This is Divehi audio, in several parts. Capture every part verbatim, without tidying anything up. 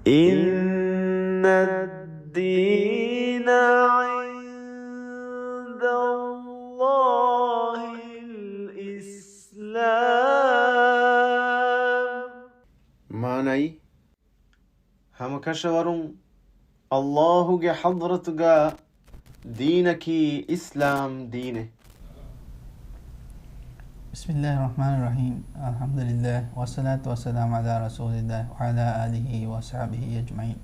إن الدين عند الله الإسلام. މާނައީ، ހަމަކަށަވަރުން ﷲ ގެ ޙަޟްރަތުގަ ދީނަކީ އިސްލާމް ދީނެއް. بسم الله الرحمن الرحيم. الحمد لله والصلاة والسلام على رسول الله وعلى آله وصحبه أجمعين.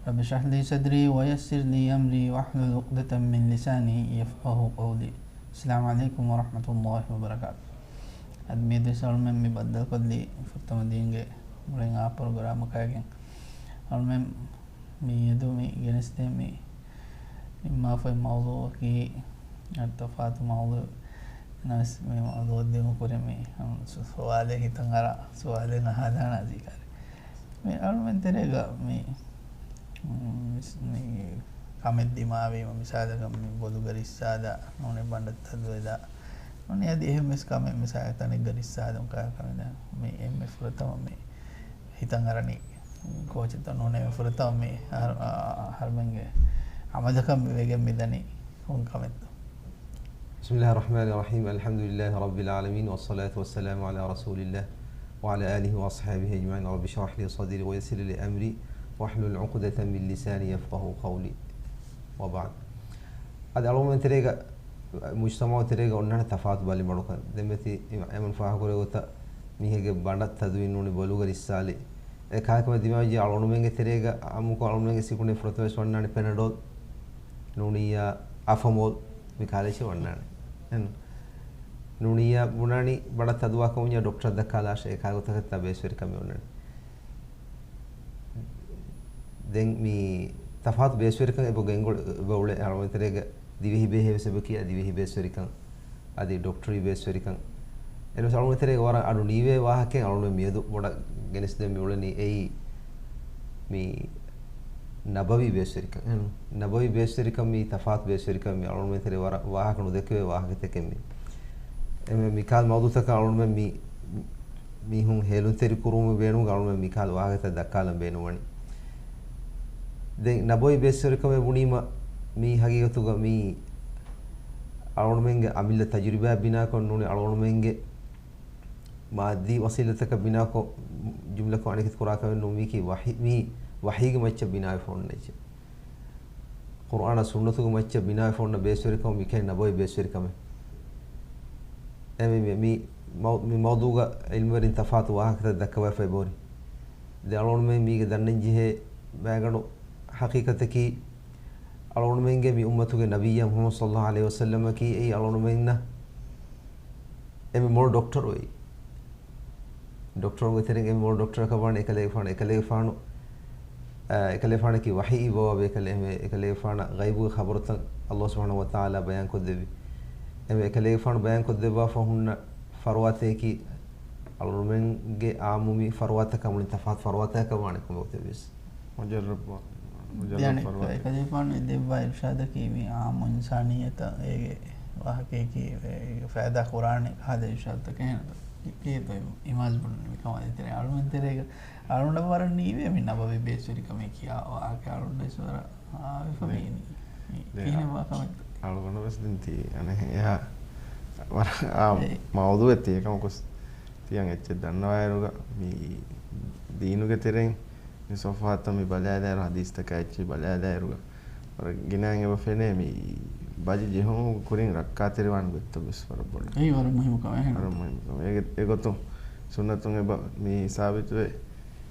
رب اشرح لي صدري ويسر لي أمري واحلل عقدة من لساني يفقهوا قولي. السلام عليكم ورحمة الله وبركاته. އަދި މިއަދުވެސް އަޅުމެން މި ބައްދަލުކޮށްލީ ފުރަތަމަ ދީންގެ މުޅިން އާ ޕްރޮގްރާމަކާގެން. އަޅުމެން މިއަދު މި ގެނެސްދޭ މި ނިންމާފައި މައުޟޫއަކީ ތަފާތު މައުޟޫ. ނަވެސް މި މައުޟޫއަށް ދިމުކުރި މި ސު-، ސުވާލެއް ހިތަށް އަރާ، ސުވާލެއް އަހާލާނަ އަދި ކާރި. މި އަޅުމެން ތެރޭގަ މި، މި، މި ކަމެއް ދިމާވީމަ، މިސާލަކަށް މި ބޮލުގަ ރިއްސާލާ، ނޫނީ ބަނޑަށް ތަދުވެލާ، ނޫނީ އަދި އެހެން ވެސް ކަމެއް މިސާލަކަށް ތަނެއްގަ ރިއްސާލުން ކާ ކަމެއް ދާ. މި އެންމެ ފުރަތަމަ މި ހިތަށް އަރަނީ ކޯޗެއްތޯ ނޫނޭ މި ފުރަތަމަ މި އަހަރު-، އަ-، އަ-، އަހަރުމެންގެ އަމަލަކަށް މި ވެގެން މިދަނީ ކޮން ކަމެއްތޯ؟ بسم الله الرحمن الرحيم. الحمد لله رب العالمين، والصلاة والسلام على رسول الله وعلى آله وأصحابه أجمعين. رب اشرح لي صدري ويسر لي أمري واحلل عقدة من لساني يفقهوا قولي. وبعد. އަދި އަޅުގަނޑުމެން ތެރޭގަ، މުޖްތަމަޢު ތެރޭގަ އޮންނާނެ ތަފާތު ބަލިމަޑުކަން. ދެންމެ ތި އި-، އެމަން ފާހަގަކުރޭ ގޮތަށް މީހެއްގެ ބަނޑަށް ތަދުވި ނޫނީ ބޮލުގަ ރިއްސާލި. އެ ކާކަމެ ދިމާވެއްޖެ އަޅުގަނޑުމެންގެ ތެރޭގަ އާއްމުކޮށް އަޅުގަނޑުމެންގެ ސިކުނޑި ފުރަތަމަވެސް ވަންނާނެ ޕެނަޑޯލް. ނޫނިއްޔާ އަފަމޯލް މި ކާލެއްޗެއް ވަންނާނެ. އެން-، ނޫނިއްޔާ ބުނާނީ ބަނޑަށް ތަދުވާކަމުންޏާ ޑޮކްޓަރަށް ދައްކާލާށޭ އެ ކާގޮތަކަށްތާ ބޭސްވެރިކަމެއް އޮންނާނެ. ދެން މި ތަފާތު ބޭސްވެރިކަން އެބަ ގެންގުޅެ-، އެބަ އުޅޭ އަޅުގަނޑު ތެރޭގަ ދިވެހި ބޭހޭ ވެސް އެބަ ކިޔާ ދިވެހި ބޭސްވެރިކަން. އަދި ޑޮކްޓަރީ ބޭސްވެރިކަން. އެންވެސް އަޅުގަނޑު ތެރޭގަ ވަރަށް އަޑު ނީވޭ ވާހަކައެއް އަޅުގަނޑު މިއަދު ބޮޑަށް ގެނެސްދޭން މި އުޅެނީ އެއީ މި ނަބަވީ ބޭސްވެރިކަން. އެން، ނަބަވީ ބޭސްވެރިކަން މީ ތަފާތު ބޭސްވެރިކަން މި އަޅުގަނޑު ތެރޭ ވަރަށް ވާހަކަ ނުދެކެވޭ ވާހަކަތަކެއް މި. އެމެ މިކާލް މައުޟޫތަކަށް އަޅުގަނޑު މި މީހުން ހޭލުންތެރި ކުރުމުގެ ބޭނުމުގަ އަޅުގަނޑު މިކާލް ވާހަކަތައް ދައްކާލަން ބޭނުންވަނީ. ދެން ނަބަވީ ބޭސްވެރިކަމެއް ބުނީމަ މީ ހަގީގަތުގަ މީ އަޅުގަނޑުމެންގެ އަމިއްލަ ތަޖުރިބާ ބިނާކޮށް ނޫނީ އަޅުގަނޑުމެންގެ މާއްދީ ވަސީލަތަކަށް ބިނާކޮށް ޖުމްލަކޮށް އަނެކެތި ކުރާ ކަމެއް ނޫން މީކީ ވަޙީ، މީ ވަޙީގެ މައްޗަށް ބިނާވެފަ އޮންނަ އެއްޗެއް. ޤުރުއާނާ ސުންނަތުގެ މައްޗަށް ބިނާވެފަ އޮންނަ ބޭސްވެރިކަމުން މިކަހެން ނަބަވީ ބޭސްވެރިކަމެއް. އެ މި، މި، މި މައު-، މި މައުޟޫގަ ޢިލްމުވެރިން ތަފާތު ވާހަކަތައް ދައްކަވައިފައި ބޯރި. ދެ އަޅުގަނޑުމެން މީގެ ދަންނަން ޖެހޭ މައިގަނޑު ޙަޤީޤަތަކީ، އަޅުގަނޑުމެންގެ މި އުއްމަތުގެ ނަބިއްޔާ މުޙައްމަދު ޞައްލައްލާހު ޢަލައިހި ވަސައްލަމަކީ އެއީ އަޅުގަނޑުމެންނަށް އެންމެ މޮޅު ޑޮކްޓަރު އެއީ. ޑޮކްޓަރުންގެ ތެރެއިން އެންމެ މޮޅު ޑޮކްޓަރަކަށް ވާނެ އެކަލޭގެފާނު، އެކަލޭގެފާނު، އެކަލޭގެފާނު، އެކަލޭގެފާނަކީ ވަޙީ ބަވާބެ އެކަލޭ-، އެކަލޭގެފާނަށް ޣައިބުގެ ޚަބަރުތައް ﷲ ސުބްޙާނަހޫ ވަތަޢާލާ ބަޔާންކޮށްދެއްވި. އެންމެ އެކަލޭގެފާނު ބަޔާންކޮށްދެއްވާފަ ހުންނަ ފަރުވާތަކީ އަޅުގަނޑުމެންގެ ޢާއްމު މި ފަރުވާތަކާ މުޅިން ތަފާތު ފަރުވާތަކަށް ވާނެ ކޮންމެވެސް. މުޖައްރަބު، މުޖައްރަބު ދެން ފަރުވާތަކެއް. އެކަލޭގެފާނު ދެއްވާ އިރުޝާދަކީ މި ޢާއްމު އިންސާނިއްޔަތަށް އޭގެ ވާހަކައަކީ އޭގެ ފައިދާ ކުރާނެ ކަހަލަ އިރުޝާދުތަކެއް ހެން. ކި-، ކިހިނެއްތޯ އިމާޒް ބުނަނީ މިކަމާ ދޭތެރޭ އަޅުމެން ތެރޭގަ އަޅުގަނޑަށް ވަރަށް ނީވޭ މި ނަބަވީ ބޭސްވެރިކަމޭ ކިޔާ ވާހަކަ އަޅުގަނޑަށް ވަރަށް އާވެފަ ދެ-، މީނީ. ދެ-، ކިހިނެއް ވާ ކަމެއްތޯ؟ އަޅުގަނޑު ވެސް ދެން ތީ އަނެއް އެހާ ވަރަށް އާ އެ. މައުޟޫއެއް ތިޔަކަމަކުސް ތިޔަން އެއްޗެއް ދަންނަވާއިރުގަ މި ދީނުގެ ތެރެއިން މި ޞަފްޙާތަށް މި ބަލާލާއިރު، ޙަދީޘްތަކާ އެއްޗެއް ބަލާލާއިރުގަ ވަރަށް ގިނައިން އެބަ ފެނޭ މި ބަލި ޖެހުމުގެ ކުރިން ރައްކާތެރިވާން ގޮތްތައް ވެސް ވަރަށް ބޮޑަށް. އެއީ ވަރަށް މުހިއްމު ކަމެއް ހެން. ވަރަށް މުހިއްމު ކަމެއް. އޭގެ، އެގޮތުން ސުންނަތުން އެބަ މި ސާބިތުވޭ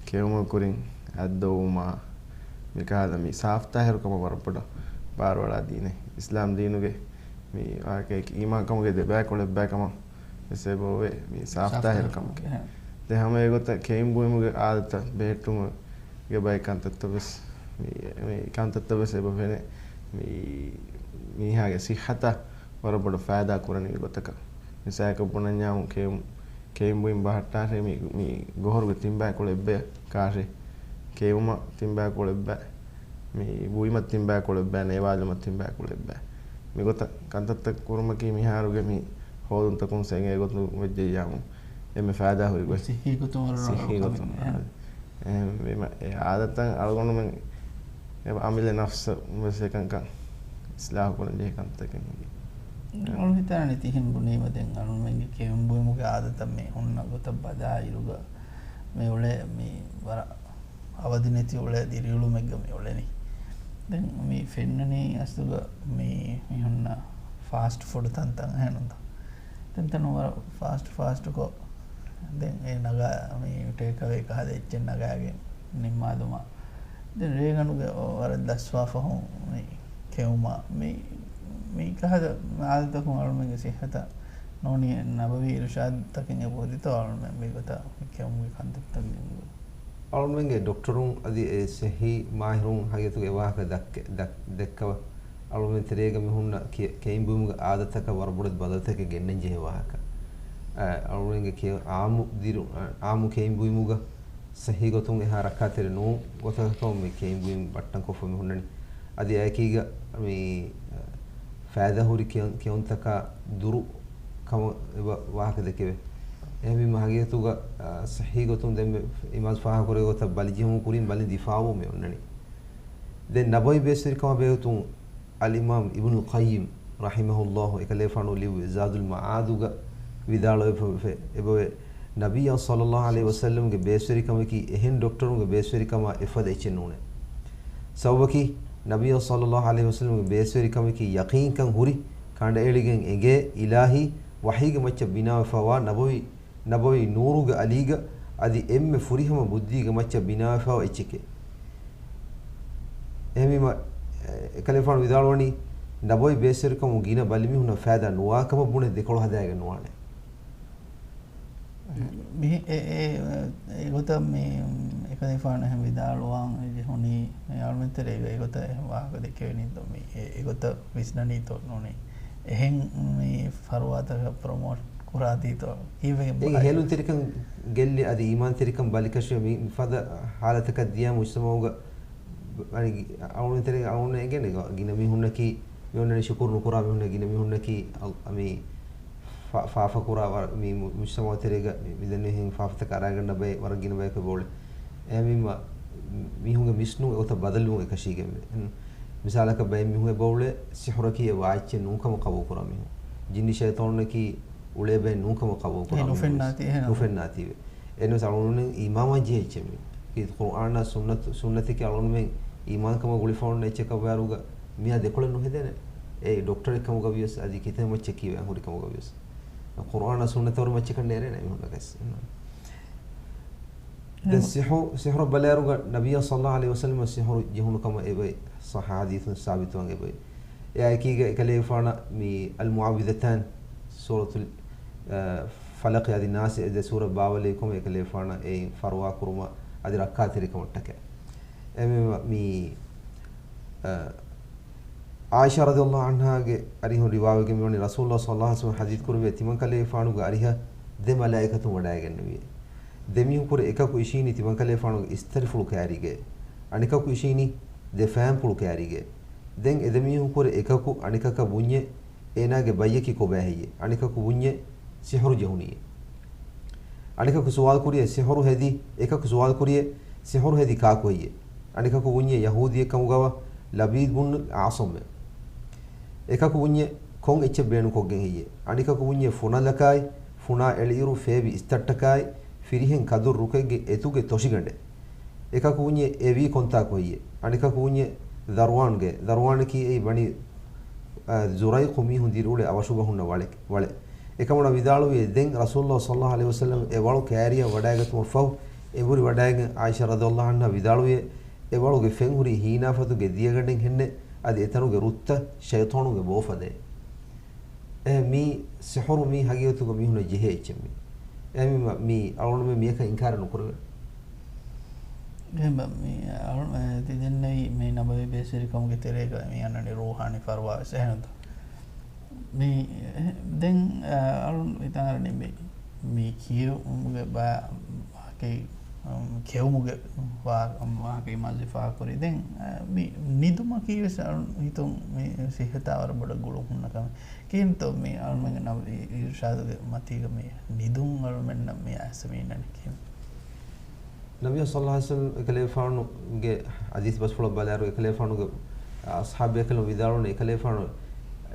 ކެއުމުގެ ކުރިން އަތްދޮވުމާ މިކަހަލަ މި ސާފްތާހިރު ކަމަށް ވަރަށް ބޮޑަށް ބާރުއަޅާ ދީނެއް. އިސްލާމް ދީނުގެ މި ވާހަކައަކީ އީމާންކަމުގެ ދެބައިކުޅަ އެއްބައި ކަމަށް ވެސް އެބައޮވޭ މި ސާފްތާހިރު ސާފްތާހިރު ކަމަކީ. އެހެން. ދެން ހަމަ އެގޮތަށް ކެއިން ބުއިމުގެ އާދަތައް ބެހެއްޓުމުގެ ބައެއް ކަންތައްތައް ވެސް މި، މި ކަންތައްތައް ވެސް އެބަ ފެނޭ މި މީހާގެ ޞިއްޙަތަށް ވަރަށް ބޮޑަށް ފައިދާ ކުރަނިވި ގޮތަކަށް. މިސާލަކަށް ބުނަންޏާމު ކެއު-، ކެއިން ބުއިން ބަހައްޓާށޭ މި، މި ގޮހޮރުގެ ތިން ބައިކުޅަ އެއްބަޔަކާށޭ. ކެއުމަށް ތިން ބައިކުޅަ އެއްބައި، މި ބުއިމަށް ތިން ބައިކުޅަ އެއްބައި، ނޭވާލުމަށް ތިން ބައިކުޅަ އެއްބައި. މިގޮތަށް ކަންތައްތައް ކުރުމަކީ މިހާރުގެ މި ހޯދުންތަކުން އެނގޭ ގޮތުން ވެއްޖެއްޔާމު އެންމެ ފައިދާ ހުރި ގޮތް. ސިއްހީ ގޮތުން ވަރަށް ރަނގަޅު ސިއްހީ ގޮތުން ކަމެއް. އެހެން. އެހެންވީމަ، އެ އާދަތައް އަޅުގަނޑުމެން އެ އަމިއްލަ ނަފްސަށް ވެސް އެކަންކަން އިސްލާހު ކުރަން ޖެހޭ ކަންތަކެއް ހިނގި. އަޅު ހިތާނެ ތިހެން ބުނީމަ ދެން އަޅުމެންގެ ކެއުން ބުއިމުގެ އާދަތައް މި ހުންނަ ގޮތަށް ބަލާއިރުގަ މި އުޅޭ މި ވަރަށް އަވަދި ނެތި އުޅޭ ދިރިއުޅުމެއްގަ މި އުޅެނީ. ދެން މި ފެންނަނީ އަސްލުގަ މި މި ހުންނަ ފާސްޓް ފުޑް ތަންތަން އެހެންނުންތަ؟ ދެން ތަނު ވަރަށް ފާސްޓް ފާސްޓްކޮށް، ދެން އެ ނަގާ މި ޓޭކް އަވޭ ކަހަލަ އެއްޗެއް ނަގާގެން ނިންމާލުމާ. ދެން ރޭގަނޑުގެ ވަރަށް ދަސްވާ ފަހުން މި ކެއުމާ. މި، މި ކަހަލަ އާދަތަކުން އަޅުމެންގެ ސިއްހަތަށް ނޫނީ ނަބަވީ އިރުޝާދުތަކެއް އެބަ އޮތްތޯ އަޅުމެން މިގޮތަށް މި ކެއުމުގެ ކަންތައްތައް ގެންގުޅުން. އަޅުމެންގެ ޑޮކްޓަރުން އަދި އެ ސިއްހީ މާހިރުން ހަގީގަތުގަ އެ ވާހަކަ ދައްކެ-، ދައް-، ދެއްކަވަ. އަޅުމެން ތެރޭގަ މި ހުންނަ ކެ-، ކެއިން ބުއިމުގެ އާދަތަކަށް ވަރަށް ބޮޑެތި ބަދަލުތަކެއް ގެންނަން ޖެހޭ ވާހަކަ. އަ، އަޅުމެންގެ ކެ-، އާއްމު ދިރު-، އަ، އާއްމު ކެއިން ބުއިމުގަ ސައްހީ ގޮތުން އެހާ ރައްކާތެރި ނޫން ގޮތަކަށް ކަމަށް މި ކެއިން ބުއިން ބައްޓަން ކޮށްފަ މި ހުންނަނީ. އަދި އެއަކީގަ މި، އަ، ފައިދާ ހުރި ކެއުން-، ކެއުންތަކާ ދުރު ކަމަށް އެބަ ވާހަކަ ދެކެވޭ. އެހެންވީމަ ހަގީގަތުގަ، އަ، ސައްހީ ގޮތުން ދެން މި އިމާޒް ފާހަގަކުރެއްވި ގޮތަށް ބަލިޖެހުން ކުރިން ބަލި ދިފާއު މި އޮންނަނީ. ދެން ނަބަވީ ބޭސްވެރިކަމާ ބެހޭގޮތުން އަލްއިމާމް އިބްނުލް ޤައްޔިމް ރަޙިމަހުﷲ އެކަލޭފާނު ލިޔުއްވި ޒާދުލް މަޢާދުގަ ވިދާޅުވެފަ އެބަވޭ، ނަބިއްޔާ ޞައްލައްލާހު ޢަލައިހި ވަސައްލަމްގެ ބޭސްވެރިކަމަކީ އެހެން ޑޮކްޓަރުންގެ ބޭސްވެރިކަމާ އެފަދަ އެއްޗެއް ނޫނޭ. ސަބަބަކީ، ނަބިއްޔާ ޞައްލައްލާހު ޢަލައިހި ވަސައްލަމްގެ ބޭސްވެރިކަމަކީ ޔަޤީންކަން ހުރި، ކަނޑައެޅިގެން އެނގޭ އިލާހީ ވަޙީގެ މައްޗަށް ބިނާވެފަވާ ނަބަވީ ނަބަވީ ނޫރުގެ އަލީގަ އަދި އެންމެ ފުރިހަމަ ބުއްދީގެ މައްޗަށް ބިނާވެފަވާ އެއްޗެކޭ. އެހެންވީމަ، އެ، އެކަލޭފާނު ވިދާޅުވަނީ، ނަބަވީ ބޭސްވެރިކަމުން ގިނަ ބަލިމީހުންނަށް ފައިދާ ނުވާކަމަށް ބުނެ ދެކޮޅު ހަދާގެން ނުވާނެ. މި-، އެ-، އެ-، އެގޮތަށް މި އެކަލޭފާނު އެހެން ވިދާޅުވާން ޖެހުނީ، މި އަޅުމެން ތެރޭގަ އެގޮތަށް އެހެން ވާހަކަ ދެކެވެނީތޯ، މި އެ-، އެގޮތަށް ވިސްނަނީތޯ ނޫނީ. އެހެން މި ފަރުވާތަކަށް ޕްރޮމޯޓް ކުރާތީތޯ ކީއްވެގެން އޭގެ ބައެއް ހޭލުންތެރިކަން ގެއްލި އަދި އީމާންތެރިކަން ބަލިކަށި މި ފަދަ ހާލަތަކަށް ދިޔަ މުޖްތަމަޢުގަ އަނި އަޅުގަނޑު ތެރޭ އަޅުގަނޑު އެނގޭނެ ގިނަ މީހުންނަކީ މި އޮންނަނީ ޝުކުރު ނުކުރާ މީހުންނެއް ގިނަ މީހުންނަކީ އަ-، މި ފާ-، ފާފަ ކުރާ ވަރަށް މި މު-، މުޖްތަމަޢު ތެރޭގަ މި، މި ދެން މިހެން ފާފަތަކަށް އަރާގަންނަ ބައެއް ވަރަށް ގިނަ ބަޔަކު އެބައުޅޭ. އެހެންވީމަ، މީހުންގެ ވިސްނުން އެގޮތަށް ބަދަލުވުން އެކަށީގެންވޭ. މިސާލަކަށް ބައެއް މީހުން އެބައުޅޭ ސިހުރަކީ އެ ވާ އެއްޗެއް ނޫންކަމަށް ޤަބޫލުކުރާ މީހުން. ޖިންނި ޝައިޠާނުންނަކީ އުޅޭ ބައެއް ނޫންކަމަށް ޤަބޫލުކުރާ މީހުން ނުފެންނާތީ، އެހެން ނުފެންނާތީވެ. އެންވެސް އަޅުގަނޑުމެން އީމާންވާން ޖެހޭ އެއްޗެއް މީ. ކީ ޤުރުއާނާ ސުންނަތު، ސުންނަތަކީ އަޅުގަނޑުމެން އީމާންކަމަށް ގުޅިފަ އޮންނަ އެއްޗަކަށް ވާއިރުގަ މިއާ ދެކޮޅެއް ނުހެދޭނެ. އެ ޑޮކްޓަރެއް ކަމުގަ ވިޔަސް އަދި ކިތަންމެ މައްޗަށް ކީއްވެ އަންހުރި ކަމުގަ ވިޔަސް. ޤުރުއާނާ ސުންނަތަށް ވުރެ މައްޗަކަށް ނޭރޭނެ މީހުންނަކަސް. ދެން އެހެން. ސިޙު-، ސިޙުރަށް ބަލާއިރުގަ ނަބިއްޔާ ޞައްލައްލާހު ޢަލައިހި ވަސައްލަމަށް ސިޙުރު ޖެހުނު ކަމަށް އެބައި ޞައްޙަ ޙަދީޘުން ސާބިތުވާން އެބައި. އެއާއެކީގަ އެކަލޭގެފާނަށް މި އަލްމުޢައްވިޛަތާން ސޫރަތުލް، އަ، ފަލަޤި އަދި ނާސި އެ ދެ ސޫރަ ބާވަލެއް ކަމަށް އެކަލޭގެފާނަށް އެއިން ފަރުވާ ކުރުމަށް އަދި ރައްކާތެރިކަމަށްޓަކައި. އެމެ މި، އަ، ޢާއިޝާ ރަޟިޔަﷲ ޢަންހާގެ އަރިހުން ރިވާވެގެން މިވަނީ، ރަސޫލުﷲ ޞައްލަﷲ ޢަލައިހި ވަސައްލަމަ ޙަދީޘް ކުރެއްވި ތިމަން ކަލޭގެފާނުގެ އަރިހަށް ދެ މަލާއިކަތުން ވަޑައިގެންނެވި. ދެމީހުންކުރެ އެކަކު އިށީނީ ތިމަން ކަލޭގެފާނުގެ އިސްތަށިފުޅު ކައިރީގައި. އަނެކަކު އިށީނީ ދެ ފައިންޕުޅު ކައިރީގައި. ދެން އެދެމީހުންކުރެ އެކަކު އަނެކަކަށް ބުންޏޭ، އޭނާގެ ބައްޔަކީ ކޮބާ ހެއްޔޭ؟ އަނެކަކު ބުންޏޭ، ސިޙުރު ޖެހުނީއޭ. އަނެކަކު ސުވާލު ކުރިއޭ ސިޙުރު ހެދީ، އެކަކު ސުވާލު ކުރިއޭ ސިޙުރު ހެދީ ކާކު ހެއްޔޭ؟ އަނެކަކު ބުންޏޭ ޔަހޫދީއެއް ކަމުގަވާ ލަބީދު ބުން ޢާޞިމްއޭ. އެކަކު ބުންޏޭ ކޮން އެއްޗެއް ބޭނުންކޮށްގެން ހެއްޔޭ؟ އަނެކަކު ބުންޏޭ ފުނަލަކާއި، ފުނާ އެޅިއިރު ފޭބި އިސްތަށްޓަކާއި، ފިރިހެން ކަދުރު ރުކެއްގެ އެތުގެ ތޮށިގަނޑެއް. އެކަކު ބުންޏޭ އެ ވީ ކޮންތާކު ހެއްޔޭ؟ އަނެކަކު ބުންޏޭ ޛަރުވާންގެ، ޛަރުވާނަކީ އެއީ ބަނީ، އަ، ޒުރައިޤު މީހުން ދިރިއުޅޭ އަވަށުގަ ހުންނަ ވަޅެ-، ވަޅެއް. އެކަމަނާ ވިދާޅުވިއޭ، ދެން ރަސޫލުﷲ ޞައްލަﷲ ޢަލައިހި ވަސައްލަމަ އެ ވަޅު ކައިރިއަށް ވަޑައިގަތުމަށްފަހު، އެނބުރި ވަޑައިގެން ޢާއިޝާ ރަޟިޔަﷲ ޢަންހާ ވިދާޅުވިއޭ، އެ ވަޅުގެ ފެން ހުރީ ހީނާފަތުގެ ދިޔަގަނޑެއް ހެންނެއް، އަދި އެތަނުގެ ރުއްތައް ޝައިޠާނުންގެ ބޯފަދައެއް. އެ މީ ސިޙުރު މީ ހަގީގަތުގަ މީހުންނަށް ޖެހޭ އެއްޗެއް މީ. އެ މީ މަ-، މީ އަޅުގަނޑުމެން މިޔަކަށް އިންކާރެއް ނުކުރެވޭ. އެހެން ބަ-، މީ އަޅު-، އެ، ތި ދެންނެވި މި ނަބަވީ ބޭސްވެރިކަމުގެ ތެރޭގަ މި އަންނަނީ ރޫޙާނީ ފަރުވާ ވެސް އެހެންތަ؟ މި، އެ، ދެން، އަ، އަޅުން ހިތަށް އަރަނީ މި، މި ކިޔެވުމުގެ ބަ-، ވާހަކައި، އު، ކެއުމުގެ ވާ-، ވާހަކައި މާޒީ ފާހަގަކުރި. ދެން، އަ، މި ނިދުމަކީ ވެސް އަޅުން ހިތުން މި ސިއްހަތާ ވަރަށް ބޮޑަށް ގުޅުން ހުންނަ ކަމެއް. ކިހިނެއްތޯ މި އަޅުމެންގެ ނަވީ އިރުޝާދުގެ މަތީގަ މި ނިދުން އަޅުމެންނަށް މި އައިސް މި އިންނަނީ ކިހިނެއް؟ ނަބިއްޔާ ޞައްލައްލާހު ޢަލައިހި ވަސައްލަމަ އެކަލޭފާނުގެ ޙަދީޘް ބަސްފުޅަށް ބަލާއިރު، އެކަލޭފާނުގެ އަޞްޙާބުބޭކަލުން ވިދާޅުވަނީ، އެކަލޭފާނު،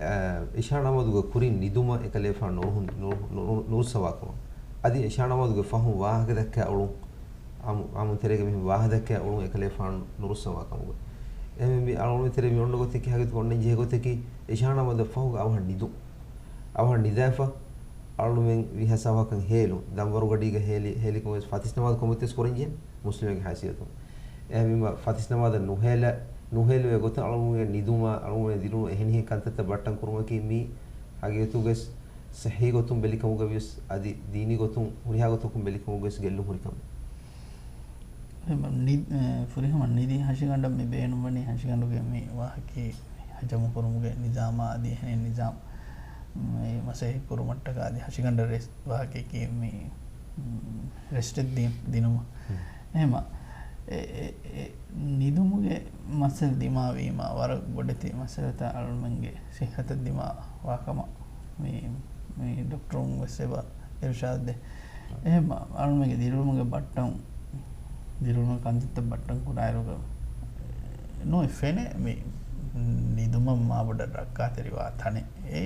އަ، ޢިޝާ ނަމާދުގެ ކުރިން ނިދުމަށް އެކަލޭފާނު ނުރުހު-، ނުރު-، ނުރު-، ނުރުއްސަވާ ކަމަށް. އަދި ޢިޝާ ނަމާދުގެ ފަހުން ވާހަކަ ދައްކާ އުޅުން، ޢާއްމު، ޢާއްމު ތެރޭގަ މިހެން ވާހަކަ ދައްކާ އުޅުން އެކަލޭފާނު ނުރުއްސަވާ ކަމުގަ. އެހެންވެ މި އަޅުގަނޑު ތެރޭ މި އޮންނަ ގޮތަކީ، ހަގީގަތުގަ އޮންނަން ޖެހޭ ގޮތަކީ، ޢިޝާ ނަމާދަށް ފަހުގަ އަވަހަށް ނިދުން. އަވަހަށް ނިދާފަ، އަޅުމެން ވީހާސް އަވަހަކަށް ހޭލުން. ދަންވަރުގަޑީގަ ހޭލި، ހޭލިކަމަށް ވެސް ފަތިސް ނަމާދު ކޮންމެއްތަ ވެސް ކުރަން ޖެހޭނެ މުސްލިމެއްގެ ހައިސިއްޔަތުން. އެހެންވީމަ ފަތިސް ނަމާދަށް ނުހޭލަ، ނުހޭލުވޭ ގޮތަށް އަޅުމެންގެ ނިދުމާ، އަޅުމެން ދިރުނު އެހެނިހެން ކަންތައްތައް ބައްޓަން ކުރުމަކީ މީ ހަގީގަތުގަ ވެސް ޞައްޙީ ގޮތުން ބެލިކަމުގަ ވިޔަސް، އަދި ދީނީ ގޮތުން ހުރިހާ ގޮތަކުން ބެލިކަމުގަ ވެސް ގެއްލުން ހުރި ކަމެއް. ނި-، އެ، ފުރިހަމަ ނިދި ހަށިގަނޑަށް މި ބޭނުންވަނީ ހަށިގަނޑުގެ މި ވާހަކައި ހަޖަމު ކުރުމުގެ ނިޒާމާ އަދި އެހެނި ނިޒާމް މި މަސައްކަތް ކުރުމަށްޓަކާ އަދި ހަށިގަނޑަށް ރެސް ވާހަކައަކީ މި، މް، ރެސްޓެއް ދި-، ދިނުމަށް. ހުން. އެހެމަ އެ، އެ، އެ، ނިދުމުގެ މައްސަލަ ދިމާވީމާ، ވަރަށް ބޮޑެތި މައްސަލަތައް އަޅުމެންގެ ސިއްހަތަށް ދިމާވާ ކަމަށް މި، މި ޑޮކްޓަރުން ވެސް އެބަ އިރުޝާދު ދޭ. އެހެން އަޅުމެންގެ ދިރިއުޅުމުގެ ބައްޓަން، ދިރިއުޅުމުގެ ކަންތައްތައް ބައްޓަން ކުރާއިރުގަ ނޫނީ ފެނޭ މި ނިދުމަށް މާބޮޑަށް ރައްކާތެރިވާ ތަނެއް. އެ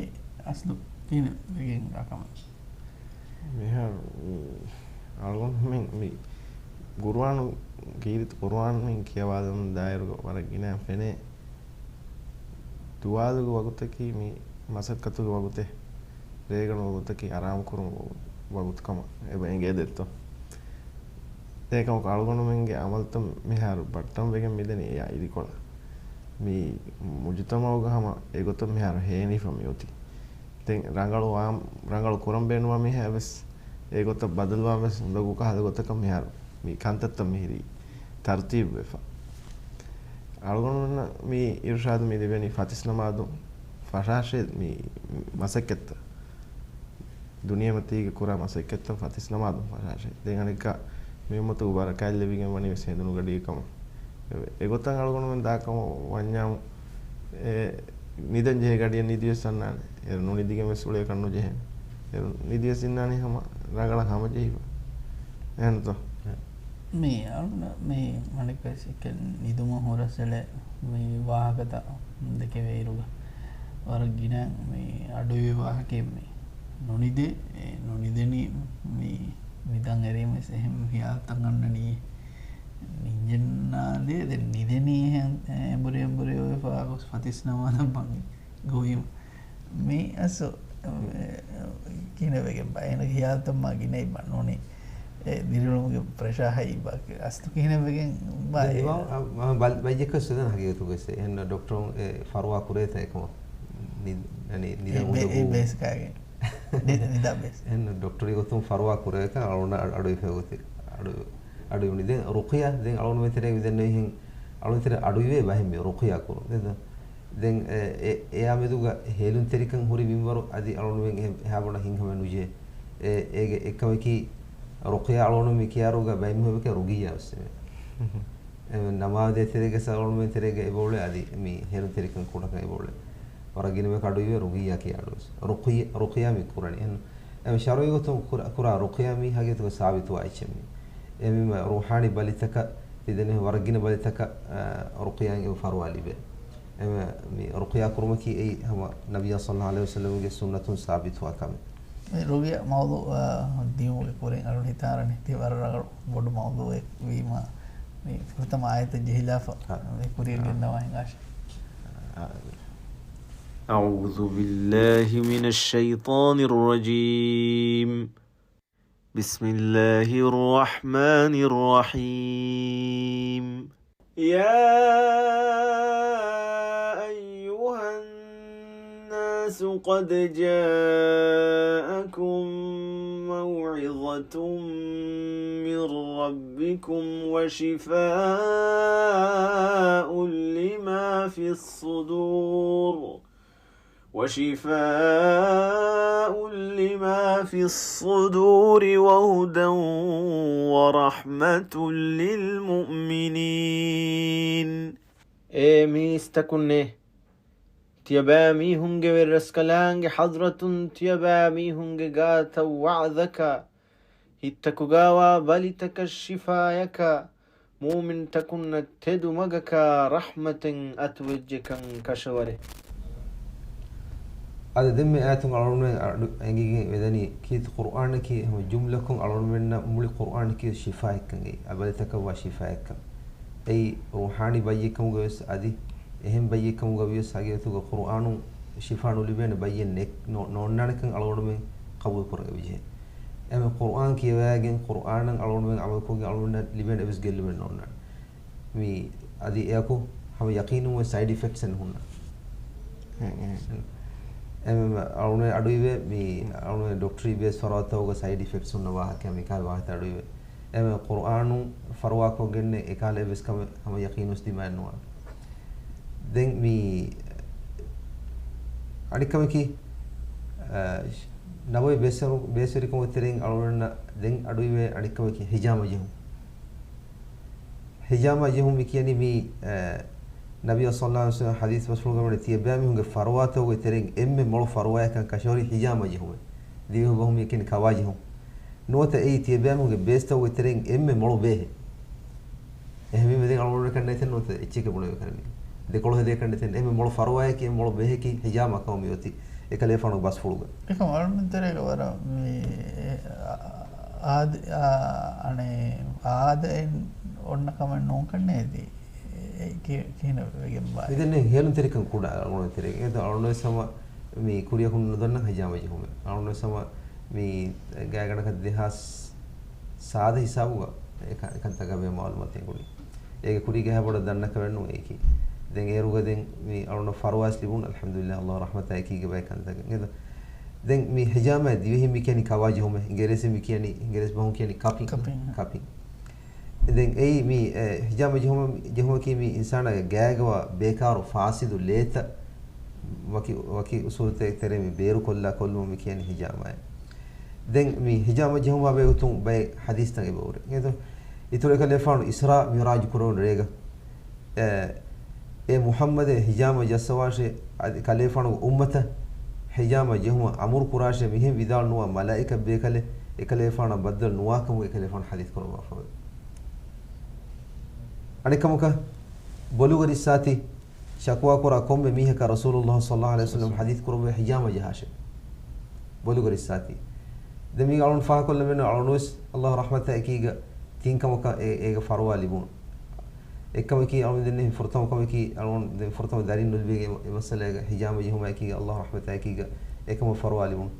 އަސްލު ކިހިނެއް ވެގެން ރާ ކަމެއް. މިހާރު މި އަޅުގަނޑުމެން މި ގުރުއާނު ކީރިތި ގުރުއާން މި ކިޔަވާލުމުން ދާއިރުގަ ވަރަށް ގިނައިން ފެނޭ. ދުވާލުގެ ވަގުތަކީ މި މަސައްކަތުގެ ވަގުތެއް، ރޭގަނޑު ވަގުތަކީ އަރާމު ކުރުމުގެ ވަގު-، ވަގުތު ކަމަށް އެބަ އެނގޭ ދެއްތޯ. އެކަމަކު އަޅުގަނޑުމެންގެ އަމަލުތައް މިހާރު ބައްޓަން ވެގެން މިދަނީ އެއާ އިދިކޮޅަށް. މި މުޖުތަމަޢުގަ ހަމަ އެގޮތަށް މިހާރު ހޭނިފަ މިއޮތީ. ދެން ރަނގަޅު ވާ-، ރަނގަޅު ކުރަން ބޭނުންވާ މީހާ ވެސް އެގޮތަށް ބަދަލުވާން ވެސް އުނދަގޫ ކަހަލަ ގޮތަކަށް މިހާރު މި ކަންތައްތައް މިހިރީ ތަރުތީބުވެފަ. އަޅުގަނޑުމެންނަށް މި އިރުޝާދު މި ލިބެނީ ފަތިސް ނަމާދު ފަށާށޭ މި މަސައްކަތްތައް. ދުނިޔެމަތީގެ ކުރާ މަސައްކަތްތައް ފަތިސް ނަމާދު ފަށާށޭ. ދެން އަނެއްކާ މި އުއްމަތުގެ ބަރަކާތް ލެވިގެން ވަނީ ވެސް ހެނދުނުގަޑީ ކަމަށް. އެ-، އެގޮތަށް އަޅުގަނޑުމެން ދާކަމަށް ވަންޏާމު، އެ، ނިދަން ޖެހޭ ގަޑިއަށް ނިދިވެސް އަންނާނެ. އޭރު ނުނިދިގެން ވެސް އުޅޭކަށް ނުޖެހޭނެ. އޭރު ނިދިވެސް އިންނާނީ ހަމަ ރަނގަޅަށް ހަމަޖެހިފަ. އެހެންތޯ؟ މި އަޅުގަނޑަށް މި މަނިކަސް އެކެއް ނިދުމަށް ހުރަސްއެޅޭ މި ވާހަކަތައް ދެކެވޭއިރުގަ ވަރަށް ގިނަ މި އަޑުއިވޭ ވާހަކައެއް މި. ނުނިދޭ، އެ ނުނިދެނީ މި ނިދަން އެރީމަ ވެސް އެހެން ހިޔާލުތައް އަންނަނީ. ނިންޖެންނާނދޭ، ދެން ނިދެނީ އެހެން އެނބުރި އެނބުރި އޮވެފަ ގޮސް ފަތިސް ނަމާދަށް ބަން ގޮވީމަ. މި އަސް، އެ، ކިހިނެއް ވެގެން ބާ؟ އޭނަގެ ހިޔާލުތައް މާ ގިނައި ބާ ނޫނީ. އެ، ދިރިއުޅުމުގެ ޕްރެޝާ ހައި ބާ. އަސްލު ކިހިނެއް ވެގެން ބާ؟ ދެން އެ، މި ބަ-، އަ، މަ-، ބަލް-، ބައްޖެއްކަސް ދެން ހަގީގަތުގަސް އެހެން ޑޮކްޓަރުން އެ ފަރުވާ ކުރޭތަ އެކަމަށް ނި-، އަނި، ނިދަން އެ ބޭ-، އެ އުނދަގޫ. ބޭސް ކާގެ. ނިދ-، ނިދާ ބޭސް. އެހެން ޑޮކްޓަރީ ގޮތުން ފަރުވާ ކުރޭކަން އަޅުގަނޑަށް އަޑު-، އަޑުއިވޭ ގޮތެއް. އަޑު-، އަޑު އިވުނީ. ދެން ރުޤިޔާ، ދެން އަޅުގަނޑުމެން ތެރޭ މިދެންނެވިހެން، އަޅުގަނޑު ތެރޭ އަޑުއިވޭ ބަހެއް މި ރުޤިޔާ ކުރުން. ދެން، ދެން އެ-، އެ-، އެއާ މެދުގަ ހޭލުންތެރިކަން ހުރި މިންވަރު އަދި އަޅުގަނޑުމެން އެ-، އެހާ ބޮޑަށް ހިތްހަމައެއް ނުޖެހޭ. އެ-، އޭގެ އެއްކަމަކީ ރުޤިޔާ އަޅުގަނޑު މި ކިޔާރުގަ ބައެއް މީހުން އެބަކަށް ރުޤިއްޔާ ވެސް ވޭ. އެ ނަމާދޭ ތެރޭގަ ސަ އަޅުގަނޑުމެން ތެރޭގަ އެބައުޅޭ އަދި މި ހޭލުންތެރިކަން ކުޑަކަން އެބައުޅޭ. ވަރަށް ގިނަ މީހަކު އަޑުއިވޭ ރުޤިއްޔާ ކިޔާ އަޑު ވެސް. ރުޤިއްޔާ، ރުޤިއްޔާ މި ކުރަނީ. އެހެން އެ ޝަރުޢީ ގޮތުން ކުރާ، ކުރާ ރުޤިއްޔާ މީ ހަގީގަތުގަ ސާބިތުވާ އެއްޗެއް މީ. އެ މީ ރޫޙާނީ ބަލިތަކަށް ތި ދެންނެވި ވަރަށް ގިނަ ބަލިތަކަށް، އަ، ރުޤިއްޔާއިން އެބަ ފަރުވާ ލިބޭ. އެމެ މި ރުޤިއްޔާ ކުރުމަކީ އެއީ ހަމަ ނަބިއްޔާ ޞައްލައްލާހު ޢަލައިހި ވަސައްލަމްގެ ސުންނަތުން ސާބިތުވާ ކަމެއް. މި ރުޤިއްޔާ މައުޟޫޢު، އަ، ދިޔުމުގެ ކުރިން އަޅުގަނޑު ހިތަށް އަރަނީ ތި ވަރަށް ރަނގަޅު ބޮޑު މައުޟޫޢެއް ވީމަ، މި ފުރަތަމަ އާޔަތެއް ޖެހިލާފަ، އާ. މި ކުރިއަށް އާ. ގެންނަވާ ހިނގާށޭ. އާ. أعوذ بالله من الشيطان الرجيم. بسم الله الرحمن الرحيم. يا أيها الناس قد جاءكم موعظة من ربكم وشفاء لما في الصدور وشفاء لما في الصدور وهدى ورحمة للمؤمنين. އޭ މީސްތަކުންނޭ! ތިޔަބައިމީހުންގެ ވެރިރަސްކަލާނގެ ޙަޟްރަތުން ތިޔަބައިމީހުންގެ ގާތަށް ވަޢުޡަކަށް ހިތްތަކުގާވާ ބަލިތަކަށް ޝިފާޔަކާ، މުއުމިންތަކުންނަށް ތެދު މަގަކާ ރަޙްމަތެއް އަތުވެއްޖެކަން ކަށަވަރޭ. އަދި ދެންމެ އާޔަތުން އަޅުގަނޑުމެން އަޑު އެނގިގެން ވެދަނީ ކީރިތި ޤުރްއާނަކީ ހަމަ ޖުމްލަކޮށް އަޅުގަނޑުމެންނަށް މުޅި ޤުރްއާނަކީ ޝިފާއެއްކަން އެއީ، އަ، ބަލިތަކަށްވާ ޝިފާއެއްކަން. އެއީ ރޫޙާނީ ބައްޔެއްކަމުގަވެސް އަދި އެހެން ބައްޔެއްކަމުގަވިޔަސް ހަގީގަތުގަ ޤުރްއާނުން ޝިފާ ނުލިބޭނެ ބައްޔެއް ނެ-، ނޯ-، ނޯންނާނެކަން އަޅުގަނޑުމެން ޤަބޫލުކުރަން އެބަޖެހޭ. އެމެ ޤުރްއާން ކިޔަވައިގެން ޤުރްއާނަށް އަޅުގަނޑުމެން ޢަމަލުކުރުމުގެ އަޅުގަނޑަށް ލިބޭނެ އެއްވެސް ގެއްލުމެއް ނޯންނާނެ. މި އަދި އެއަކު ހަމަ ޔަޤީނުން އޮތް ސައިޑް އިފެކްޓްސް އެއް ނުހުންނާނެ. އެ، އެ. އެމެ އަޅުގަނޑު އަޑުއިވޭ މި އަޅުގަނޑު ޑޮކްޓަރީ ބޭސް ފަރުވާތަކުގަ ސައިޑް އިފެކްޓްސް ހުންނަ ވާހަކަ މިކާ ވާހަކަ އަޑުއިވޭ. އެމެ ޤުރްއާނު ފަރުވާކޮށްގެން އެކާލަ އެއްވެސް ކަމެއް ހަމަ ޔަޤީނުން ދިމާއެއް ނުވާނެ. ދެން މި އަނެއްކަމަކީ، އަ، ނަބަވީ ބޭސްވެރި-، ބޭސްވެރިކަމުގެ ތެރެއިން އަޅުގަނޑަށް ދެން އަޑުއިވޭ އަނެއްކަމަކީ ހިޖާމަ ޖެހުން. ހިޖާމަ ޖެހުން މި ކިޔަނީ މި، އަ، ނަބިއްޔާ ޞައްލައްލާހު ޢަލައިހި ވަސައްލަމް ޙަދީޘް ބަސްފުޅުގަ ވަނީ ތިޔަބައިމީހުންގެ ފަރުވާތަކުގެ ތެރެއިން އެންމެ މޮޅު ފަރުވާއަކަށް ކަށަވަރީ ހިޖާމަ ޖެހުމެއް. ދިވެހި ބަހުން މި ކިޔަނީ ކަވާ ޖެހުން. ނުވަތަ އެއީ ތިޔަބައިމީހުންގެ ބޭސްތަކުގެ ތެރެއިން އެންމެ މޮޅު ބޭހެއް. އެހެންވީމަ ދެން އަޅުގަނޑަކަށް ނެތެއް ނުވަތަ އެއްޗެކޭ ބުނެވޭ ކަން މި. ދެކޮޅު ހެދޭ ކަން ނެތެއް ނެތް. އެންމެ މޮޅު ފަރުވާއަކީ އެންމެ މޮޅު ބޭހަކީ ހިޖާމަ ކަމަށް މި އޮތީ އެކަލޭފާނުގެ ބަސްފުޅުގަ. އެކަމް އަޅުގަނޑު ތެރޭގަ ވަރަށް މި އާދަ-، އާ، އަނެއް އާދައެއް އޮންނަ ކަމެއް ނޫން ކަން ނޭދީ. އެ ކި-، ކިހިނެއް ވެގެން ބާއޭ؟ މިދެންނެ ހޭލުންތެރިކަން ކުޑަ އަޅުގަނޑު ތެރޭގަ. އެ އަޅުގަނޑު ވެސް ހަމަ މި ކުރިއަކުން ނުދަންނަ ހިޖާމަ ޖެހުމެއް. އަޅުގަނޑު ވެސް ހަމަ މި ގާތްގަނޑަކަށް ދެހާސް ސާދަ ހިސާބުގަ އެކަ-، އެކަންތަކާ ބެހޭ މަޢުލޫމާތެއް ގުޅި. އޭގެ ކުރީގަ އެހާ ބޮޑަށް ދަންނަ ކަމެއް ނޫން އެއީކީ. ދެން އޭރުގަ ދެން މި އަޅުގަނޑަށް ފަރުވާވެސް ލިބުނު، އަލްޙަމްދުލިއްލާހް، ﷲ ރަޙްމަތާ އެކީގަ ބައެއް ކަންތަކެއް. އެދަ-، ދެން މި ހިޖާމާ ދިވެހިން މި ކިޔަނީ ކަވާ ޖެހުމޭ. އިނގިރޭސިން މި ކިޔަނީ، އިނގިރޭސި ބަހުން ކިޔަނީ ކަޕިން. ކަޕިން. ކަޕިން. ދެން އެއީ މި، އެ، ހިޖާމަ ޖެހުމަ-، ޖެހުމަކީ މި އިންސާނާގެ ގާގަވާ ބޭކާރު ފާސިދު ލޭތައް ވަކި، ވަކި އުސޫލުތަކެއް ތެރޭ މި ބޭރުކޮށްލާ ކޮށްލުމަށް މި ކިޔަނީ ހިޖާމާއޭ. ދެން މި ހިޖާމަ ޖެހުމާ ބެހޭގޮތުން ބައެއް ޙަދީޘްތައް އެބަހުރި. އެދު-، އިތުރު އެކަލޭފާނު އިސްރާ މިޢުރާޖު ކުރެވުނު ރޭގަ، އެ، އޭ މުޙައްމަދޭ ހިޖާމަ ޖައްސަވާށޭ، އަދި ކަލޭފާނުގެ އުއްމަތަށް ހިޖާމަ ޖެހުމަށް އަމުރު ކުރާށޭ މިހެން ވިދާޅު ނުވާ މަލާއިކަ ބޭކަލެއް އެކަލޭފާނަށް ބައްދަލު ނުވާކަމުގެ އެކަލޭފާނު ޙަދީޘް ކުރައްވާފަވޭ. އަނެއްކަމަކަށް ބޮލުގަ ރިއްސާތީ ޝަކުވާ ކުރާ ކޮންމެ މީހަކަށް ރަސޫލުﷲ ޞައްލަﷲ ޢަލައިހި ވަސައްލަމް ޙަދީޘް ކުރައްވައި ހިޖާމަ ޖަހާށޭ. ބޮލުގަ ރިއްސާތީ. ދެން މީގެ އަޅުން ފާހަގަކޮށްލަމެން އަޅުންވެސް ﷲ ރަޙްމަތާ އެކީގަ ތިން ކަމަކަށް އެ-، އޭގެ ފަރުވާ ލިބުނު. އެއްކަމަކީ އަޅުން ދެންނެވި ފުރަތަމަ ކަމަކީ އަޅުން ދެން ފުރަތަމަ ދަރިން ނުލިބޭ އެ މަ-، އެ މައްސަލައިގަ ހިޖާމަ ޖެހުމާ އެކީގަ ﷲ ރަޙްމަތާ އެކީގަ އެކަމަށް ފަރުވާ ލިބުނު.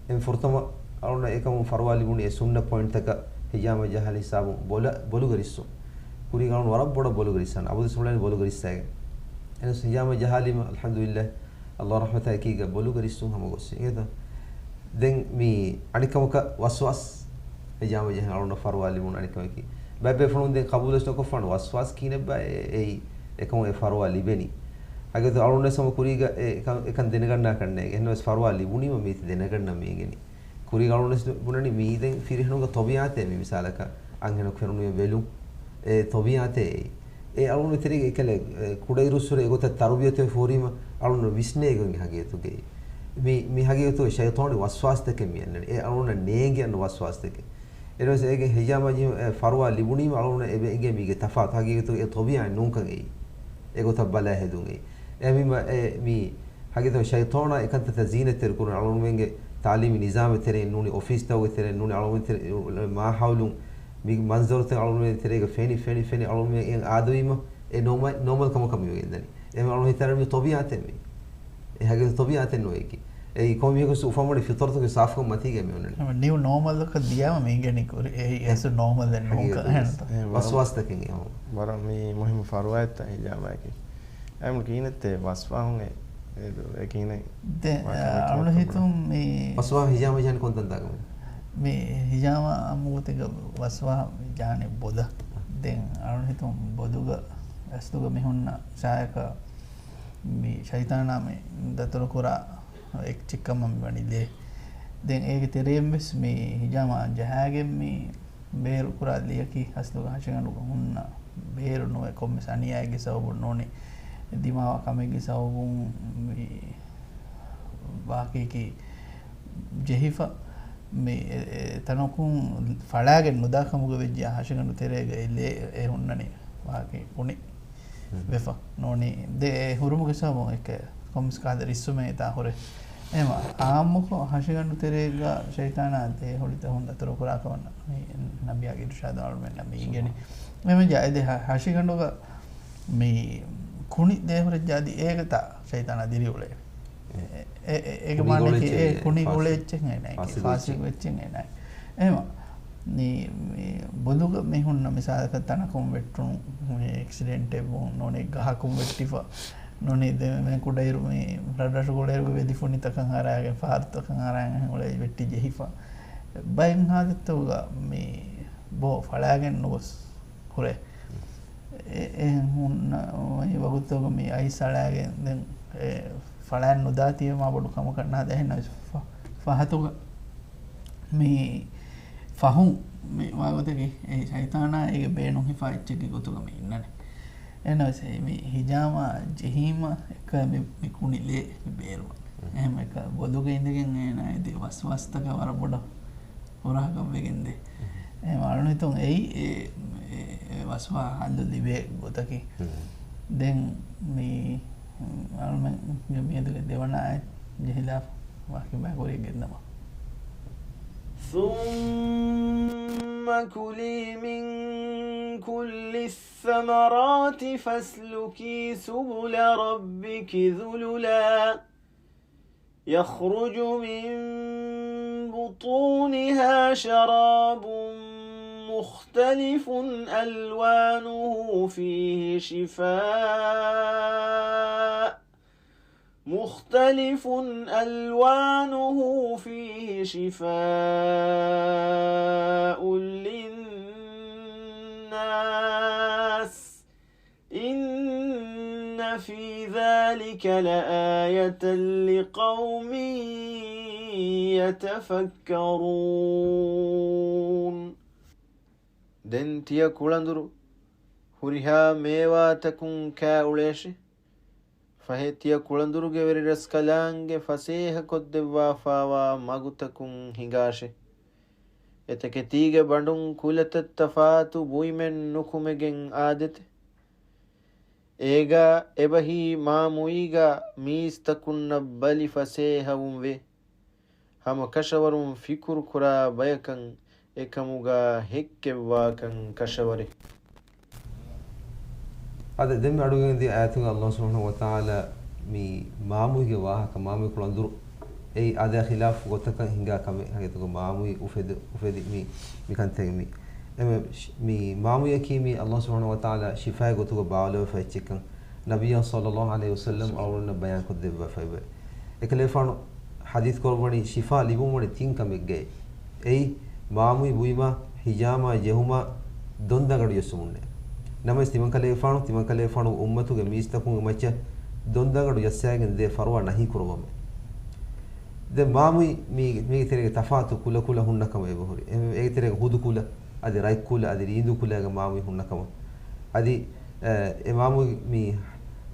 ދެން ފުރަތަމަ އަޅުން އެކަމުން ފަރުވާ ލިބުނީ އެ ސުންނަ ޕޮއިންޓްތަކަށް ހިޖާމަ ޖަހާލި ހިސާބުން ބޮލަ-، ބޮލުގަ ރިއްސުން. ކުރީގަ އަޅުން ވަރަށް ބޮޑަށް ބޮލުގަ ރިއްސާނެ. އަބަދުވެސް އުޅެނީ ބޮލުގަ ރިއްސާގެން. އެހެނަސް ހިޖާމަ ޖަހާލީމަ އަލްޙަމްދުލިއްލާހް. ﷲ ރަޙްމަތާ އެކީގަ ބޮލުގަ ރިއްސުން ހަމަ ގޮއްސި. އިނގޭތަ؟ ދެން މި އަނެއްކަމަކަށް ވަސްވާސް ހިޖާމަ ޖަހަން އަޅުންނަށް ފަރުވާ ލިބުނު އަނެއްކަމަކީ. ބައެއް ބޭފުޅުން ދެން ޤަބޫލުވެސް ނުކޮށްފާނެ ވަސްވާސް ކިހިނެއްބާ އެ-، އެއީ އެކަމު އެ ފަރުވާ ލިބެނީ. ހަގީގަތު އަޅުންވެސް ހަމަ ކުރީގަ އެ-، އެކަން، އެކަން ދެނެގަންނާކަށް ނޭނގެ. އެހެންވެސް ފަރުވާ ލިބުނީމަ މީތި ދެނެގަންނަން މި އިނގެނީ. ކުރީގަ އަޅުންވެސް ބުނަނީ މީ ދެން ފިރިހެނުންގެ ޠަބީޢަތޭ މި މިސާލަކަށް އަންހެނަކު ފެނުނުއިރު ވެލުން. އެ ޠަބީޢަތޭ އެއީ. އެ އަޅުން ތެރޭގަ އެކަލޭ، އެ، ކުޑައިރުއްސުރެ އެގޮތަށް ތަރުބިޔަތުވެ ފޯރީމަ އަޅުން ވިސްނޭ ގޮތް ހަގީގަތުގަ އެއީ. މި، މި ހަގީގަތުގަ ޝައިޠާނީ ވަސްވާސްތަކެއް މި އަންނަނީ. އެ އަޅުންނަށް ނޭނގެ އަންނަ ވަސްވާސްތަކެއް. އެނަމަވެސް އޭގެ ހިޖާމަ ޖެހު-، އެ، ފަރުވާ ލިބުނީމަ އަޅުންނަށް އެބަ އެނގޭ މީގެ ތަފާތު ހަގީގަތުގަ އެ ޠަބީޢަތް ނޫންކަން އެއީ. އެގޮތަށް ބަލާ ހެދުން އެއީ. އެހެންވީމަ އެ މި ހަގީގަތުގަ ޝައިޠާނާ އެކަންތައްތައް ޒީނަތްތެރި ކުރަން އަޅުގަނޑުމެންގެ ތާލީމީ ނިޒާމެއް ތެރެއިން ނޫނީ، އޮފީސްތަކުގެ ތެރެއިން ނޫނީ، އަޅުގަނޑު ތެރެ-، މާހައުލުން މި މަންޒަރުތައް އަޅުގަނޑުމެން ތެރޭގަ ފެނި، ފެނި، ފެނި އަޅުގަނޑުމެން އެ އާދަވީމަ އެ ނޯމަ-، ނޯމަލް ކަމަކަށް މިވެގެންދަނީ. އެހެން އަޅުގަނޑު ހިތަށް އަރަނީ މި ޠަބީޢަތެއް މީ. އެ ހަގީގަތު ޠަބީޢަތެއް ނޫން އެއީކީ. އެއީ ކޮންމެ މީހަކު އުފަންވަނީ ފިޠުރަތުގެ ސާފުކަން މަތީގަ މި އޮންނަނީ. ހަމަ ނިއު ނޯމަލްއަކަށް ދިޔާމަ މި އިނގެނީ ކުރި. އެއީ އެސް ނޯމަލް އެއް ނޫންކަން. ހަގީގަތު އެހެންތަ؟ އެ ވަރަށް ވަސްވާސްތަކެއް ހަމަ. ވަރަށް މި މުހިއްމު ފަރުވާއެއްތަ ހިޖާމާއެކީ. އަޅުގަނޑު ކިހިނެއްތަ ވަސްވާހުން އެ، އެ، އެ ކިހިނެއް؟ ދެ-، ވާ ކަމެއް އަޅުގަނޑު ކަމެއް ހިތުން މި ވަސްވާ ހިޖާމަ ޖަހަނީ ކޮންތަންތާކަމެއް؟ މި ހިޖާމަ އާއްމުގޮތެއްގަ ވަސްވާ ޖަހަނީ ބޮލަށް. ދެން އަޅުގަނޑު ހިތުން ބޮލުގަ އަސްލުގަ މި ހުންނަ ސާޔަކަށް މި ޝައިޠާނާ މި ދަތުރުކުރާ އެއްޗެއްކަމަށް މި ވަނީ ލޭ. ދެން އޭގެ ތެރެއިން ވެސް މި ހިޖާމާ ޖަހާގެން މި ބޭރު ކުރާ ލެޔަކީ އަސްލުގަ ހަށިގަނޑުގަ ހުންނަ ބޭރު ނުވެ، ކޮންމެސް އަނިޔާއެއްގެ ސަބަބުން ނޫނީ، ދިމާވާ ކަމެއްގެ ސަބަބުން މި ވާހަކަޔަކީ ޖެހިފަ. މި އެ، އެ ތަނަކުން ފަޅާގެން ނުދާ ކަމުގަ ވެއްޖެ ހަށިގަނޑު ތެރޭގަ އެ ލޭ އެ ހުންނަނީ ވާގި ކުނި ވެފަ ނޫނީ. ދެ އެ ހުރުމުގެ ސަބަބުން އެކަ ކޮންމެސް ކާލަ ރިއްސުމެއް އެތާ ހުރެ. އެހެމަ އާއްމުކޮށް ހަށިގަނޑު ތެރޭގަ ޝައިތާނާ ދޭ ހޮޅިތަހުން ދަތުރު ކުރާ ކަމަށް ނަ-، މި ނަބިޔާގެ އިރުޝާދު އަޅުމެންނަށް މި އިނގެނީ. އެމެންޖާ އެދެ ހަ-، ހަށިގަނޑުގަ މި ކުނި ދޭ ހުރެއްޖާ އަދި އޭގަތާ ޝައިތާނާ ދިރިއުޅޭ. އެ، އެ، އެ، އޭގެ މާނައަކީ އެ ކުނި އުޅޭ އެއްޗެއް އޭނާއަކީ، ފާސިގު އެއްޗެއް އޭނާއަކީ. އެހެމަ މި، މި ބޮލުގަ މި ހުންނަ މިސާލަކަށް ތަނަކުން ވެއްޓުނު، މި އެކްސިޑެންޓެއް ވުން، ނޫނީ ގަހަކުން ވެއްޓިފަ، ނޫނީ ދެ މި ކުޑައިރު މި ރަށްރަށުގަ އިރުގަ ވެލިފުނިތަކަށް އަރާގެން، ފަހަރުތަކަށް އަރާގެން އުޅޭ ވެއްޓި ޖެހިފަ. ބައެއް ހާލަތުގަ މި ބޯ ފަޅާގެން ނުގޮސް ހުރޭ. އެ، އެ ހުންނަ ވަގުތުގަ މި އައިސް އަޅާގެން ދެން އެ ފަޅާން ނުދާތީވެ މާ ބޮޑު ކަމަކަށް ނާދެ. އެހެންނަމަވެސް ފަ-، ފަހަތުގަ މި ފަހުން މި ވާގޮތަކީ އެ ޝައިތާނާ އޭގެ ބޭނުން ހިފާ އެއްޗެއްގެ ގޮތުގަ މި އިންނަނީ. އެހެންނަމަވެސް އެ މި ހިޖާމާ ޖެހީމަ އެކަ މި، މި ކުނިލޭ މި ބޭރުވަން. އެހެން އެކަ ބޮލުގަ އިނދެގެން އޭނާ އެދި ވަސްވާސްތަކަށް ވަރަށް ބޮޑަށް ހުރަހަކަށް ވެގެންދޭ. އެ މަ-، އަޅުނިތުން އެއީ އެ، އެ، އެ ވަސްވާ ހައްލު ލިބޭ ގޮތަކީ. ދެން މި އަޅުމެންގެ މިއަދުގެ ދެވަނަ އާޔަތް ޖެހިލާ ވާކި ބައި ކުރިއަށް ގެންދަމާ. ثم كلي من كل الثمرات فاسلكي سبل ربك ذللا يخرج من بطونها شراب مختلف ألوانه فيه شفاء، مختلف ألوانه فيه شفاء للناس، إن في ذلك لآية لقوم يتفكرون. ދެން ތިޔަ ކުޅަނދުރު ހުރިހާ މޭވާތަކުން ކާ އުޅޭށި. ފަހެ ތިޔަ ކުޅަނދުރުގެ ވެރިރަސްކަލާނގެ ފަސޭހަކޮށްދެއްވާފާވާ މަގުތަކުން ހިނގާށި. އެތަކެތީގެ ބަނޑުން ކުލަތައް ތަފާތު ބުއިމެއް ނުކުމެގެން އާދެތެ. އޭގާ އެބަހީ މާމުއީގާ މީސްތަކުންނަށް ބަލި ފަސޭހަވުން ވޭ. ހަމަ ކަށަވަރުން ފިކުރުކުރާ ބަޔަކަށް އެކަމުގާ ހެއްކެއްވާކަން ކަށަވަރޭ. އާދެ، ދެންމެ އަޑުގެން ދިޔަ އާޔަތުގަ ﷲ ސުބްޙާނަހޫ ވަތަޢާލާ މި މާމުއިގެ ވާހަކަ، މާމުއި ކުޅަނދުރު، އެއީ އާދަޔާ ޚިލާފު ގޮތަކަށް ހިނގާ ކަމެއް. ހަގީގަތުގަ މާމުއި އުފެދި، އުފެދި މި، މި ކަންތައް މި. އެމެ، މި މާމުއިއަކީ މި ﷲ ސުބްޙާނަހޫ ވަތަޢާލާ ޝިފާއެއް ގޮތުގަ ބާވައިލައްވާފަ އެއްޗެއްކަން ނަބިއްޔާ ޞައްލައްލާހު ޢަލައިހި ވަސައްލަމް އަޅުގަނޑުމެންނަށް ބަޔާންކޮށްދެއްވާފައިވޭ. އެކަލޭފާނު ޙަދީޘް ކުރައްވަނީ ޝިފާ ލިބުންވަނީ ތިން ކަމެއްގައި. އެއީ، މާމުއި ބުއިމާ، ހިޖާމާ ޖެހުމާ، ދޮންދަގަނޑު ޖައްސުމުންނޭ. ނަމަވެސް ތިމަންކަލޭފާނު، ތިމަންކަލޭފާނު އުއްމަތުގެ މީސްތަކުންގެ މައްޗަށް ދޮންދަގަނޑު ޖައްސާގެން ދޭ ފަރުވާ ނަހީ ކުރައްވަމޭ. ދެން މާމުއި މީ، މީގެ ތެރޭގެ ތަފާތު ކުލަ ހުންނަ ކަމަށް އެބަހުރި. އެ، އޭގެ ތެރޭގަ ހުދު ކުލަ، އަދި ރަތް ކުލަ، އަދި ރީނދޫ ކުލައިގެ މާމުއި ހުންނަ ކަމަށް. އަދި، އެ، އެ މާމުއި މި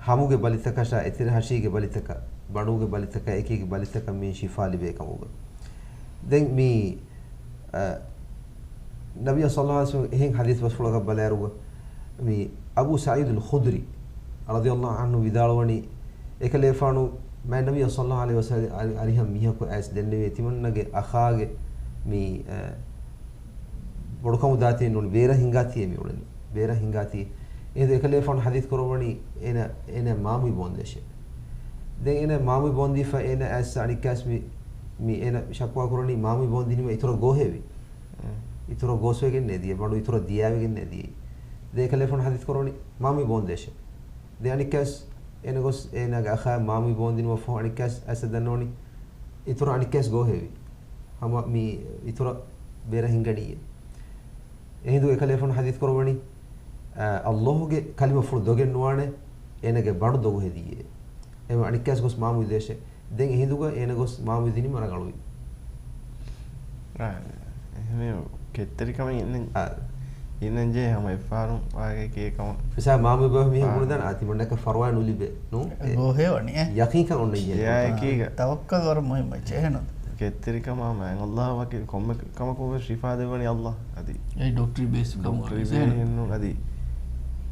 ހަމުގެ ބަލިތަކަށާ، އެތެރެ ހަށީގެ ބަލިތަކަށް، ބަނޑުގެ ބަލިތަކަށް، އެކި އެކި ބަލިތަކަށް މި ޝިފާ ލިބޭ ކަމުގަ. ދެން މި، އަ، ނަބިއްޔާ ޞައްލައްލާހު ޢަލައިހި ވަސައްލަމް އެހެން ޙަދީޘް ބަސްފުޅަކަށް ބަލާއިރުގަ، މި އަބޫ ސަޢީދުލް ޚުދްރީ ރަޟިޔައްލާހު ޢަންހު ވިދާޅުވަނީ، އެކަލޭފާނު މާތް ނަބިއްޔާ ޞައްލައްލާހު ޢަލައިހި ވަސައްލަމް އަރި-، އަރިހަށް މީހަކު އައިސް ދެންނެވި ތިމަންނަގެ އަޚާގެ މި، އަ، ބޮޑުކަމު ދާތީ ނޫނީ، ބޭރަށް ހިނގާތީ މި އުޅެނީ. ބޭރަށް ހިނގާތީ. އެހިނދު އެކަލޭފާނު ޙަދީޘް ކުރައްވަނީ އޭނަ، އޭނަ މާމުއި ބޯންދޭށޭ. ދެން އޭނަ މާމުއި ބޯންދީފަ އޭނަ އައިސް އަނެއްކާސް މި، މި އޭނަ ޝަކުވާ ކުރަނީ މާމުއި ބޯންދިނީމަ އިތުރަށް ގޯހެވި. އެ، އިތުރަށް ގޯސްވެގެން ނެދިޔަ، ބަނޑު އިތުރަށް ދިޔާވެގެން ނެދިޔަ. ދެން އެކަލޭފާނު ޙަދީޘް ކުރައްވަނީ މާމުއި ބޯންދޭށޭ. ދެން އަނެއްކާސް އޭނަ ގޮސް އޭނާގެ އަޚާ މާމުއި ބޯންދިނުމަށްފަހު އަނެއްކާސް އައިސް ދަންނަވަނީ އިތުރަށް އަނެއްކާސް ގޯހެވި. ހަމަ މި އިތުރަށް ބޭރަށް ހިނގަނީއޭ. އެހިނދު އެކަލޭފާނު ޙަދީޘް ކުރައްވަނީ، އަ، ﷲ ގެ ކަލިމަފުޅު ދޮގެއް ނުވާނެ، އޭނަގެ ބަނޑު ދޮގު ހެދިއްޔޭ. އެ އަނެއްކާސް ގޮސް މާމުއި ދޭށޭ. ދެން އެހިނދުގަ އޭނަ ގޮސް މާމުއި ދިނީމަ ރަނގަޅުވި. އާ، އެހެން ކެތްތެރިކަމެއް އިންނަ-، އާ. އިންނަންޖެހޭ ހަމަ އެއްފަހަރު ވާގެ ކޭ ކަމަށް. ފިސާ މާމުއި ބަހު މީހެއް އާ. ބުނެދާނެ، އާ، ތިމަންނަކަށް ފަރުވާ ނުލިބޭ. ނޫ؟ އެ، ގޯހޭވަނީ، އެ؟ ޔަޤީންކަން އޮންނަ އެއްޔެ. އާ، ތަވައްކަލް ވަރަށް މުހިއްމު އެއްޗެއް އެހެންނު. ކެތްތެރިކަމާ މާތް ﷲ ވަކި ކޮންމެ ކަމަކުން ވެސް ޝިފާ ދެއްވަނީ ﷲ. އަދި އެ ޑޮކްޓަރީ ބޭސް ކަމުގަ ޑޮކްޓަރީ ވެސް އެހެން. ބޭހެއްނު އަދި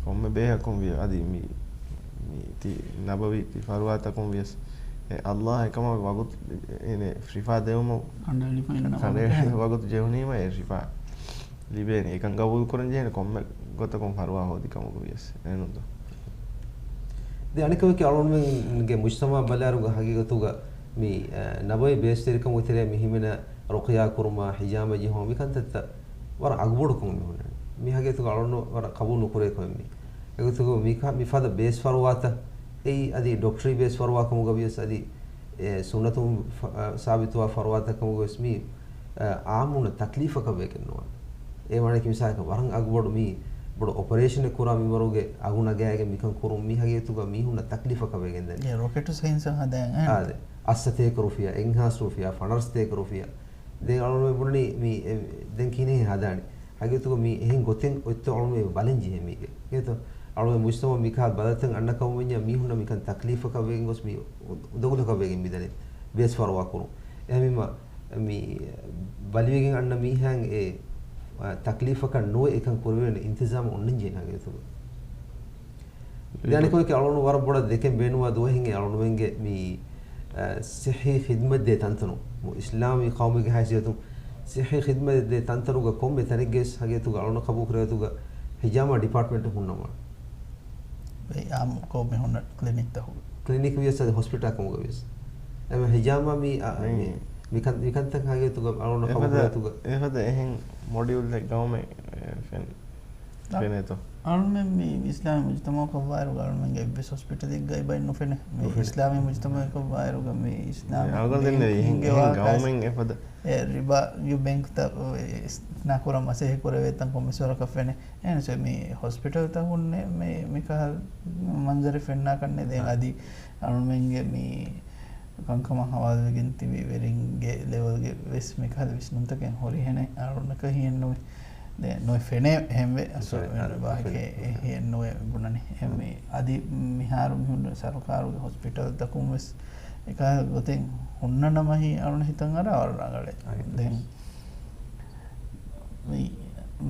ކޮންމެ ބޭހަކުން ވިޔަ އަދި މި، މި ތި ނަބަވީ ތި ފަރުވާތަކުން ވިޔަސް އެ ﷲ އެކަމަށް ވަގުތު އެ ޝިފާ ދެވުމަށް ކަނޑައެޅިފައި ކަނޑައެޅި ވަގުތު ޖެހުނީމަ އެ ޝިފާ ލިބޭނެ. އެކަން ގަބޫލު ކުރަން ޖެހޭނެ ކޮންމެ ގޮތަކުން ފަރުވާ ހޯދި ކަމަކު ވިޔަސް. އެހެންނުންތޯ؟ ދެ އަނެކަމަކީ އަޅުގަނޑުމެންގެ މުޖްތަމަޢަށް ބަލާއިރުގަ ހަގީގަތުގަ މި، އަ، ނަބަވީ ބޭސްތެރިކަމުގެ ތެރޭ މި ހިމެނޭ ރުޤްޔާ ކުރުމާ، ހިޖާމަ ޖެހުމާ މި ކަންތައްތައް ވަރަށް އަގުބޮޑު ކަމަށް މި ހުންނަނީ. މި ހަގީގަތުގަ އަޅުގަނޑު ވަރަށް ޤަބޫލު ނުކުރޭ ކޮއެއް މި. އެގޮތުގަ މި ކަ-، މި ފަދަ ބޭސް ފަރުވާތައް އެއީ އަދި ޑޮކްޓަރީ ބޭސް ފަރުވާ ކަމުގަ ވިޔަސް އަދި އެ ސުންނަތުން ފަ-، އަ، ސާބިތުވާ ފަރުވާތައް ކަމުގަ ވެސް މީ، އަ، އާއްމުންނަށް ތަކްލީފަކަށް ވެގެން ނުވާނެ. އެ ވާނެ މިސާލަކަށް ވަރަށް އަގުބޮޑު މީ ބޮޑު އޮޕަރޭޝަނެއް ކުރާ މިންވަރުގެ އަގު ނަގާގެން މިކަން ކުރުން މި ހަގީގަތުގަ މީހުންނަށް ތަކްލީފަކަށް ވެގެން ދަނީ. އެ ރޮކެޓު ސައިންސަށް ހަދާ އެ. އާދެ. އައްސަތޭކަ ރުފިޔާ، އެއްހާސް ރުފިޔާ، ފަނަރަސްތޭކަ ރުފިޔާ. ދެން އަޅުގަނޑު ބުނަނީ މީ އެ، ދެން ކިހިނެއް ހަދާނީ. ހަގީގަތުގަ މީ އެހެން ގޮތެއް އޮތްތޯ އަޅުގަނޑު ބަލަން ޖެހޭ މީގެ. އިނގޭތޯ؟ އަޅުގަނޑު މުޖްތަމަޢަށް މިކަހަލަ ބަދަލުތައް އަންނަ ކަމަށް ވަންޏާ މީހުންނަށް މިކަން ތަކްލީފަކަށް ވެގެން ގޮސް މީ އު-، އުނދަގުލަކަށް ވެގެން މިދަނީ ބޭސް ފަރުވާ ކުރުން. އެހެންވީމަ މި ބަލިވެގެން އަންނަ މީހާއަށް އެ، އަ، ތަކްލީފަކަށް ނުވެ އެކަން ކުރެވޭނެ އިންތިޒާމު އޮންނަން ޖެހޭނެ ހަގީގަތުގަ. ދެން އަނެކަމަކީ އަޅުގަނޑު ވަރަށް ބޮޑަށް ދެކެން ބޭނުންވާ ދުވަހެއް އެ އަޅުގަނޑުމެންގެ މި، އަ، ސިއްހީ ޚިދްމަތް ދޭ ތަންތަނު. މު-، އިސްލާމީ ޤައުމެއްގެ ހައިސިއްޔަތުން ސިއްހީ ޚިދްމަތް ދޭ ތަންތަނުގަ ކޮންމެ ތަނެއްގެ ވެސް ހަގީގަތުގަ އަޅުގަނޑަށް ޤަބޫލު ކުރެވޭ ގޮތުގަ ހިޖާމާ ޑިޕާޓްމަންޓެއް ހުންނަމާ. އެ އާއްމު ޤައުމީ ހުންނަ ކްލިނިކްތަކުގަ. ކްލިނިކް ވިޔަސް އަދި ހޮސްޕިޓަލް ކަމުގަ ވިޔަސް. އެމަ ހިޖާމާ މި، އަ، މި، މި، މިކަން، މިކަންތައް ހަގީގަތުގަ އަޅުގަނޑަށް ޤަބޫލު ކުރެވޭ ގޮތުގަ. އެފަދަ އެހެން މޮޑިއުލްއެއް ގައުމެއް، އެ، ފެން. ފެނޭތޯ؟ އަޅުމެން މި އިސްލާމީ މުޖްތަމަޢަކަށްވާއިރުގަ އަޅުމެންގެ އެއްވެސް ހޮސްޕިޓަލެއްގައި ބައެއް ނުފެނޭ. މި ނުފެނޭ. އިސްލާމީ މުޖްތަމަޢަކަށްވާއިރުގަ މި އިސްލާމީ އަޅުގަނޑު ދެން އެހެން، ދީންގެ އެހެން ވާހަކަ ގައުމެއް އެފަދަ. އެ ރިބާގެ ބެންކްތައް އިސްތިސްނާ ކުރަން މަސައްކަތް ކުރެވޭ ތަން ކޮންމެސް ވަރަކަށް ފެނޭ. އެހެނަސް މި ހޮސްޕިޓަލްތަކުންނެއް މި، މިކަހަލަ މަންޒަރެއް ފެންނާކަށްނެއް. ދެން އާ. އަދި އަޅުމެންގެ މި ކަންކަމަށް ހަވާލުވެގެން ތިބި ވެރިންގެ ލެވެލްގެ ވެސް މިކަހަލަ ވިސްނުންތަކެއް ހުރިހެނެއް އަޅުގަނޑަކަށް ހިއެއްނުވޭ. ދެ ނުފެނޭ އެހެންވެ. އަސް ނުފެނޭ. ވާހަކައެއް ނުފެނޭ. ހިއެއްނުވޭ ބުނަނީ. އެހެންވެ އަދި މިހާރު މިހުން ސަރުކާރުގެ ހޮސްޕިޓަލްތަކުން ވެސް އެކަހަލަ ގޮތެއް ހުންނަނަމަ ހި އަޅުން ހިތަށް އަރާ ވަރަށް ރަނގަޅޭ. އާ، ދެން މި،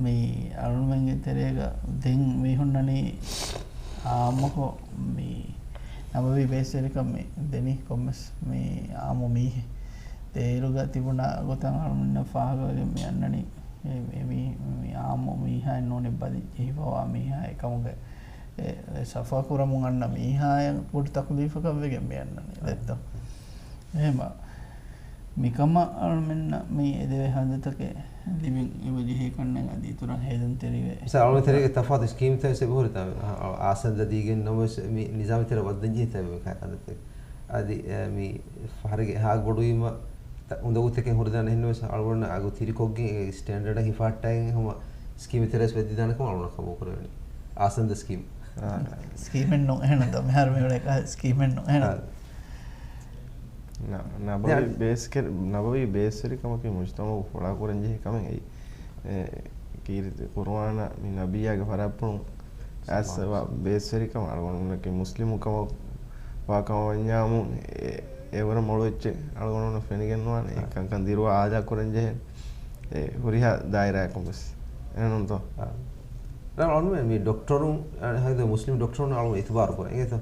މި އަޅުމެންގެ ތެރޭގަ ދެން މި ހުންނަނީ އާއްމުކޮށް މި ނަބަވީ ބޭސްވެރިކަން މި ދެނީ ކޮންމެސް މި އާއްމު މީހެއް. ދޭއިރުގަ ތިބުނާ ގޮތަށް އަޅުމެންނަށް ފާހަގަވެގެން މި އަންނަނީ އެ، އެ މީ، މި އާއްމު މީހާއެއް ނޫނީ ބަލި ޖެހިފަވާ މީހާއެއް ކަމުގަ އެ، އެ ސަފާ ކުރަމުން އަންނަ މީހާއަށް ބޮޑު ތަކުލީފަކަށް ވެގެން މި އަންނަނީ. ދެއްތޯ؟ އެހެމަ މިކަމަށް އަޅުމެންނަށް މި އެދެވޭ ހަނދުތަކެއް ލިބިން އެބަޖެހޭ ކަންނެއް އަދި އިތުރަށް ހޭލުންތެރިވެ. މިސާ އަޅުމެން ތެރޭގެ ތަފާތު ސްކީމްތައް އެބަހުރިތާ؟ އާ، އާސަންދަ ދީގެން ނަމަވެސް މި ނިޒާމެއް ތެރެ ވައްދަން ޖެހި ތައް ކަންތައްތައް. އަދި، އެ، މި ފަހަރެއްގެ އެހާ ބޮޑުވީމަ ތަ-، އުނދަގޫތަކެއް ހުރިދާނެ ހެންނަމަވެސް އަޅުގަނޑު އަގު ތިރިކޮށްގެން އެ ސްޓޭންޑަޑަށް ހިފަހައްޓައިގެން ހަމަ ސްކީމެއް ތެރޭސް ވެއްދިދާނެ ކަމަށް އަޅުގަނޑަށް ޤަބޫލު ކުރެވެނީ. އާސަންދަ ސްކީމް. އާ. ސްކީމެއް ނޫން އެހެން ދޯ. މިހާރު މި އުޅޭ ކަހަލަ ސްކީމެއް ނޫން އެހެން. އާ. ނަ-، ނަބަވީ ދެން ބޭސް ކެ-، ނަބަވީ ބޭސްވެރިކަމަކީ މުޖްތަމަޢު ފުޅާ ކުރަން ޖެހޭ ކަމެއް އެއީ. އެ، ކީރިތި ޤުރުއާނާ މި ނަބިއްޔާގެ ފަރާތްޕުޅުން އައިސް ބޭސްވެރިކަމަށް އަޅުގަނޑުމެންނަކީ މުސްލިމު ކަމަށް ވާ ކަމަށް ވަންޏާމު އެ، އެވަރަށް މޮޅު އެއްޗެއް އަޅުގަނޑުމެންނަށް ފެނިގެން ނުވާނެ. އެ ކަންކަން ދިރުވާ އާދާ ކުރަން ޖެހޭ އެ ހުރިހާ ދާއިރާއަކުން ވެސް. އެހެންނޫންތޯ؟ އާ. ދެން އަޅުގަނޑު މި ޑޮކްޓަރުން، އަ، ހަގީގަތުގަ މުސްލިމް ޑޮކްޓަރުން އަޅުގަނޑު އިތުބާރު ކުރަން. އިނގޭތޯ؟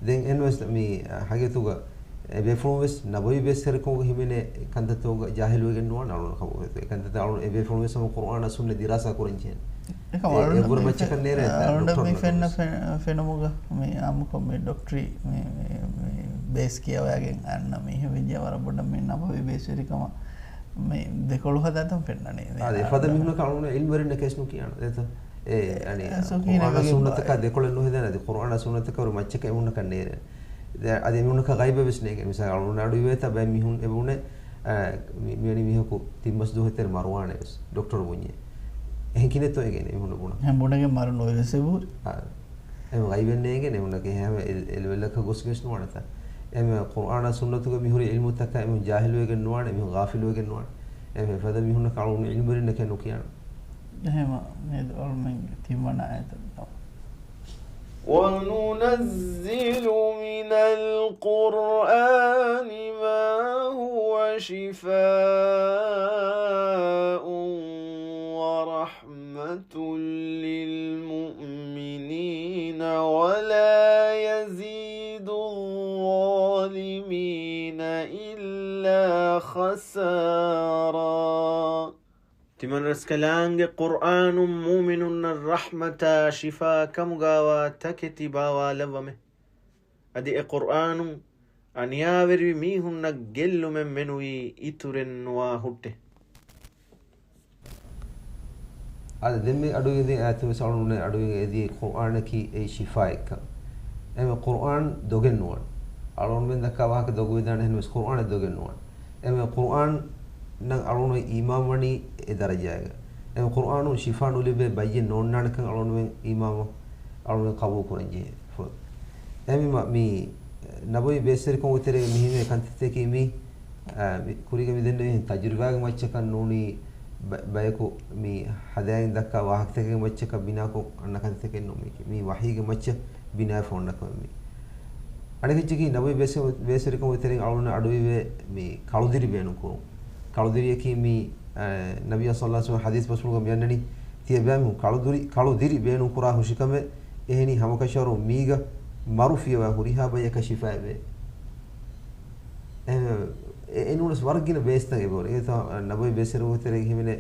ދެން އެހެންވެސް މި، އަ، ހަގީގަތުގަ އެ ބޭފުޅުން ވެސް ނަބަވީ ބޭސްވެރިކަމުގަ ހިމެނޭ ކަންތައްތަކުގަ ޖާހިލުވެގެން ނުވާނެ އަޅުގަނޑަށް ޤަބޫލު. އެ ކަންތައްތައް އަޅުގަނޑު އެ ބޭފުޅުން ވެސް ހަމަ ޤުރުއާނާ ސުންނަ ދިރާސާ ކުރަން ޖެހޭނެ. އެކަމަ އެ، އަޅުގަނޑަށް އެވަރު މި މައްޗަކަށް ފެން-، ނޭރޭ އަޅުގަނޑަށް ޑޮކްޓަރުން މި ފެންނަ ފެ-، ފެނުމުގަ މި އާއްމުކޮށް މި ޑޮކްޓަރީ މި، މި، މި ބޭސް ކިޔަވައިގެން އަންނަ މީހެއް ވެއްޖެ ވަރަށް ބޮޑަށް މި ނަބަވީ ބޭސްވެރިކަމަށް މި ދެކޮޅު ހަދާތަން ފެންނަނީ. އާދެ، އެފަދަ މީހުންނަކަށް އަޅުގަނޑު ޢިލްމުވެރިންނަކަށް ވެސް ނުކިޔާނެ. ދެތަ؟ އެ، އަނި، އެ، ސޯ ކިހިނެއް ޤުރުއާނާ ވެގެން ސުންނަތަކާ ދެކޮޅެއް ނުހެދޭނެ. އަދި ޤުރުއާނާ ސުންނަތަކަށް ވަރު މައްޗަކަށް އެމީހުންނަކަށް ނޭރޭ. ދެ-، އަދި އެމީހުންނަކަށް ޣައިބެއް ވެސް ނޭނގޭ. މިސާލަކަށް އަޅުގަނޑު އަޑު އިވޭތާ ބައެއް މީހުން އެބުނޭ، އަ، މި-، މިވެނި މީހަކު ތިން މަސް ދުވަހެއް ތެރޭ މަރުވާނެ ވެސް. ޑޮކްޓަރު ބުންޏޭ. އެހެން ކިހިނެއްތޯ އެނގޭނެ އެމީހުންނަށް ބުނާ. އެހެން ބުނެގެން މަރު ނުވެވެސް އެބަހުރި. އާ. އެމަ ޣައިބެއް ނޭނގޭނެ އެމީހުންނަކަށް ހަމަ އެ-، އެލެވެލްއަކަށް ގޮސްގެން ނުވާނެތާ. އެމަ ޤުރުއާނާ ސުންނަތުގަ މިހުރި ޢިލްމުތަކަށް އެމީހުން ޖާހިލުވެގެން ނުވާނެ، އެމީހުން ޣާފިލުވެގެން ނުވާނެ. އެމަ އެފަދަ މީހުންނަކަށް އަޅުގަނޑު ޢިލްމުވެރިންނަކަށް ނުކިޔާނެ. އެހެމަ މިއަދު އަޅުމެންގެ ތިންވަނަ އާޔަތަށް ދަން. وننزل من القرآن ما هو شفاء ورحمة للمؤمنين ولا يزيد الظالمين إلا خسارا. ތިމަންރަސްކަލާނގެ ޤުރްއާނުން މުއުމިނުންނަށް ރަޙްމަތާ ޝިފާ ކަމުގާވާ ތަކެތި ބާވާލައްވަމެ. އަދި އެ ޤުރްއާނުން އަނިޔާވެރިވި މީހުންނަށް ގެއްލުމެއް މެނުވީ އިތުރެއް ނުވާ ހުއްޓެ. އާދެ، ދެންމެ އަޑުއިވިދި އާޔަތުން ވެސް އަޅުގަނޑު އަޑުއިވި އެދި ޤުރްއާނަކީ އެއީ ޝިފާއެއްކަން. އެމެ ޤުރްއާން ދޮގެއް ނުވާން. އަޅުގަނޑުމެން ދައްކާ ވާހަކަ ދޮގުވެދާނެ ހެން ވެސް ޤުރްއާނެއް ދޮގެއް ނުވާން. އެމެ ޤުރްއާން ނަން އަޅުގަނޑު އީމާން ވަނީ އެ ދަރަޖާގަ. އެމެ ޤުރްއާނުން ޝިފާ ނުލިބޭ ބައްޔެއް ނޯންނާނެކަން އަޅުގަނޑުމެން އީމާން އަޅުގަނޑުމެން ޤަބޫލު ކުރަން ޖެހޭ. ފުރ-، އެމި މަ-، މި ނަބަވީ ބޭސްވެރިކަމުގެ ތެރޭގަ މިހިމޭ ކަންތައްތަކީ މި، އާ، މި ކުރީގަ މި ދެންނެވި ތަޖުރިބާގެ މައްޗަކަށް ނޫނީ ބަ-، ބަޔަކު މި ހަދާއިން ދައްކާ ވާހަކަތަކެއްގެ މައްޗަކަށް ބިނާކޮށް އަންނަ ކަންތައްތަކެއް ނޫން މީކީ. މީ ވަޙީގެ މައްޗަށް ބިނާވެފަ އޮންނަ ކަމެއް މީ. އަނެކެއްޗަކީ ނަބަވީ ބޭސް-، ބޭސްވެރިކަމުގެ ތެރެއިން އަޅުގަނޑު އަޑުއިވޭ މި ކަޅުދިރި ބޭނުން ކުރުން. ކަޅުދިރިއަކީ މި، އާ، ނަބިއްޔާ ޞައްލައްލާހު ޢަލައިހި ވަސައްލަމަ ޙަދީޘް ބަސްފުޅުގަ މި އަންނަނީ، ތިޔަބައިމީހުން ކަޅުދުރި، ކަޅުދިރި ބޭނުން ކުރާ ހުށިކަމެއް އެހެނީ ހަމަކަށަވަރުން މީގަ މަރު ފިޔަވާ ހުރިހާ ބަޔަކަށް ޝިފާއެވެ. އެ، އެ، އެ ނޫނަސް ވަރަށް ގިނަ ބޭސްތައް އެބަހުރި. އެ ތަ-، ނަބަވީ ބޭސްވެރިކަމުގެ ތެރޭގަ ހިމެނޭ،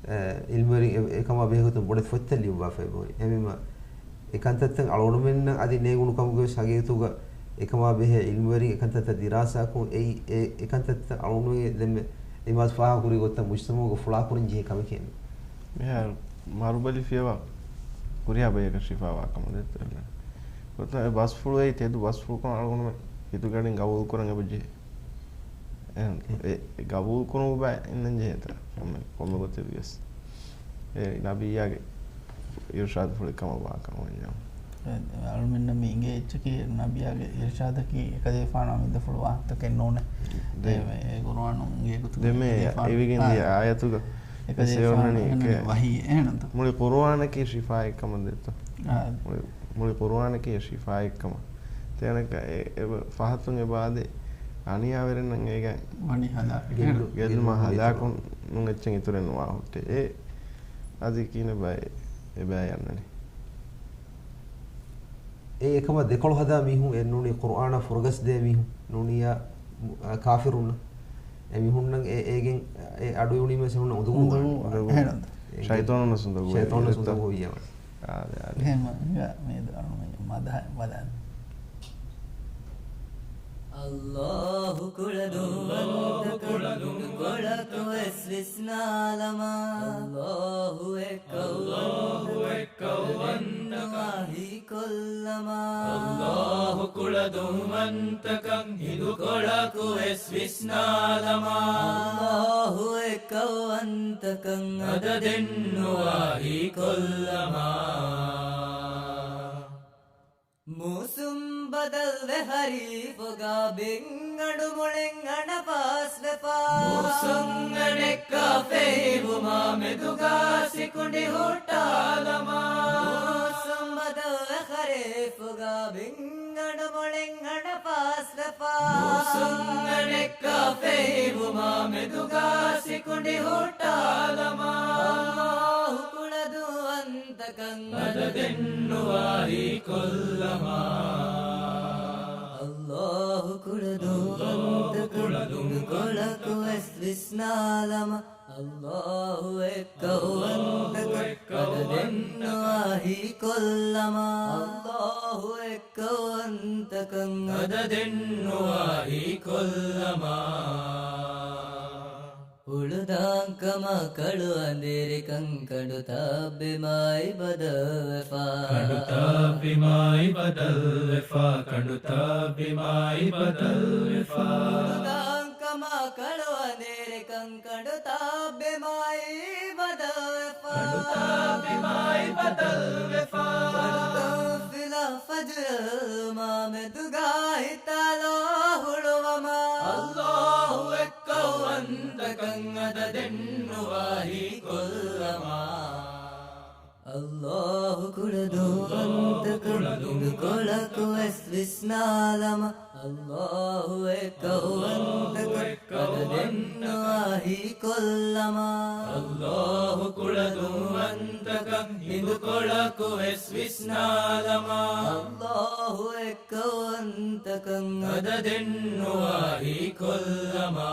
އެ، އިލްމުވެރިން އެ، އެކަމާ ބެހޭގޮތުން ބޮޑެތި ފޮތްތައް ލިޔުއްވާފަ އެބަހުރި. އެމީމަ އެ ކަންތައްތައް އަޅުގަނޑުމެންނަށް އަދި ނޭނގުނު ކަމުގަވެސް ހަގީގަތުގަ އެކަމާ ބެހޭ އިލްމުވެރިން އެ ކަންތައްތައް ދިރާސާކޮށް އެއީ، އެ، އެ ކަންތައްތައް އަޅުގަނޑުމެންގެ ދެންމެ އިމާޒް ފާހަގަކުރި ގޮތަށް މުޖްތަމަޢުގަ ފުޅާކުރަން ޖެހޭ ކަމެކޭ. މިހާރު މަރުބަލި ފިޔަވާ ހުރިހާ ބަޔަކަށް ޝިފާވާ ކަމަށް ދެއްތޯ އެއްލަން. ގޮތަށް އެ ބަސްފުޅު އެއީ ތެދު ބަސްފުޅުކަމަށް އަޅުގަނޑުމެން ހިތުގަޑިން ގަބޫލުކުރަން އެބަޖެހޭ. އެހެން، އެ، އެ ގަބޫލުކުރުމުގެ ބައި އިންނަން ޖެހޭތަ؟ ކޮންމެ، ކޮންމެ ގޮތެއް ވިޔަސް. އެ ނަބިއްޔާގެ އިރުޝާދުފުޅެއް ކަމަށް ވާކަމަށް ވަންޏާ. އެ، އަޅުމެންނަށް މި އިނގޭ އެއްޗަކީ ނަބިއްޔާގެ އިރުޝާދަކީ އެކަލޭފާނު އަމިއްލަ ފުޅު ވާހަކަތަކެއް ނޫނޭ. ދެ-، އެ، އެ ގުރުއާނުން އިނގޭ ގޮތުގަ ދެންމެ އެކަލޭފާނު، އިވިގެން ދިޔަ އާ، އާޔަތުގަ އެކަލޭފާނު އެސެވަންނަނީ އެންނަނީ ކެ-، ވަޙީ އެހެންތަ؟ މުޅި ޤުރުއާނަކީ ޝިފާއެއް ކަމަށް ދެއްތޯ؟ އާ. މުޅި، މުޅި ޤުރުއާނަކީ ޝިފާއެއް ކަމަށް. ތޭނަކަ އެ، އެ ފަހަތުން އެބައާދޭ އަނިޔާވެރިންނަށް އޭގަ ވަނީ ހަލާކެއް. ގެއްލު-، ގެއްލުމާ ގެއްލުމާ ހަލާކުން އިތުރު. ނުން އެއްޗެއް އިތުރެއް ނުވާ ހުއްޓޭ. އެ އަދި ކިހިނެއް ބައެއް އެބައި އަންނަނީ. އެ އެކަމަށް ދެކޮޅު ހަދާ މީހުން އެ ނޫނީ ޤުރުއާނާ ފުރަގަސް ދޭ މީހުން ނޫނިއްޔާ، އަ، ކާފިރުންނަށް. އެ މީހުންނަށް އެ، އޭގެން އެ އަޑު އިވުނީމަ އެހުންނަ އުނދަގޫ އުނދަގޫ ވާނެ. އުނދަގޫ. އެހެން. ޝައިޠާނުންނަސް އުނދަގޫ ވެ. ޝައިޠާނުންނަސް އުނދަގޫ ހުއްޔަވަން. އާދެ، އާދެ. އެހެން މަ-، މި-، މި ދާނުމެ މަދަހަ ބަލާން. އައްލާހު ކުޅަދުންވަންތަކަން ކޮޅަކު ވެސް ވިސްނާލަމާ. އައްލާހު އެއްކައުވަންތަކަން ކޮށްލަމާ. އައްލާހު ކުޅަދުންވަންތަކަން ހިނދުކޮޅަކު ވެސް ވިސްނާލަމާ. އައްލާހު އެއްކައުވަންތަކަން އަދަދެއް ނުވާ ހީކޮށްލަމާ. މޫސުން ބަދަލުވެ ހަރީފުގަ ބިން އަޑު މުޅިން އަނަފާސް ވެފަ. މޫސުން އަނެއްކާ ފެހިވުމާ މެދުގަ ސިކުނޑި ހުއްޓާލަމާ. މޫސުން ބަދަލުވެ ޚަރީފުގަ ބިން އަޑު މުޅިން އަނަފާސް ވެފަ. މޫސުން އަނެއްކާ ފެހިވުމާ މެދުގަ ސިކުނޑި ހުއްޓާލަމާ. އައްލާހު ކުޅަދުންވަން ތަކަން އަދަދެއް ނުވާ ހީކޮށްލަމާ. އައްލާހު ކުޅަދުންވަންތަކަން ކޮޅަކު ވެސް ވިސްނާލަމާ. އައްލާހު އެއްކައުވަންތަކަން އަދަދެއް ނުވާ ހީކޮށްލަމާ. އައްލާހު އެއްކައުވަންތަކަން އަދަދެއް ނުވާ ހީކޮށްލަމާ. ހުޅުދާންކަމާ ކަޅުއަނދިރިކަން ކަނޑުތައް ބިމާއި ބަދަލުވެފަ. ކަނޑުތައް ބިމާއި ބަދަލުވެފަ، ކަނޑުތައް ބިމާއި ބަދަލުވެފަ. ހުޅުދާންކަމާ ކަޅުއަނދިރިކަން ކަނޑުތައް ބިމާއި ބަދަލުވެފަ. ކަނޑުތައް ބިމާއި ބަދަލުވެފަ. ކަނޑުތައް ފިލާ ފަޖުރުލުމާ މެދުގަ ހިތާލޯ ހުޅުވަމާ. އައްލާހު އެއް ކައުވަންތަކަން އަދަދެއް ނުވާ ހީކޮށްލަމާ. އައްލާހު ކުޅަދުންވަންތަކަން ހިނދުކޮޅަކު ވެސް ވިސްނާލަމާ. އައްލާހު އެއްކައުވަންތަކަން އަދަދެއްނުވާ ހީކޮށްލަމާ. އައްލާހު ކުޅަދުންވަންތަކަން ހިނދުކޮޅަކު ވެސް ވިސްނާލަމާ. އައްލާހު އެއްކައުވަންތަކަން އަދަދެއްނުވާ ހީކޮށްލަމާ.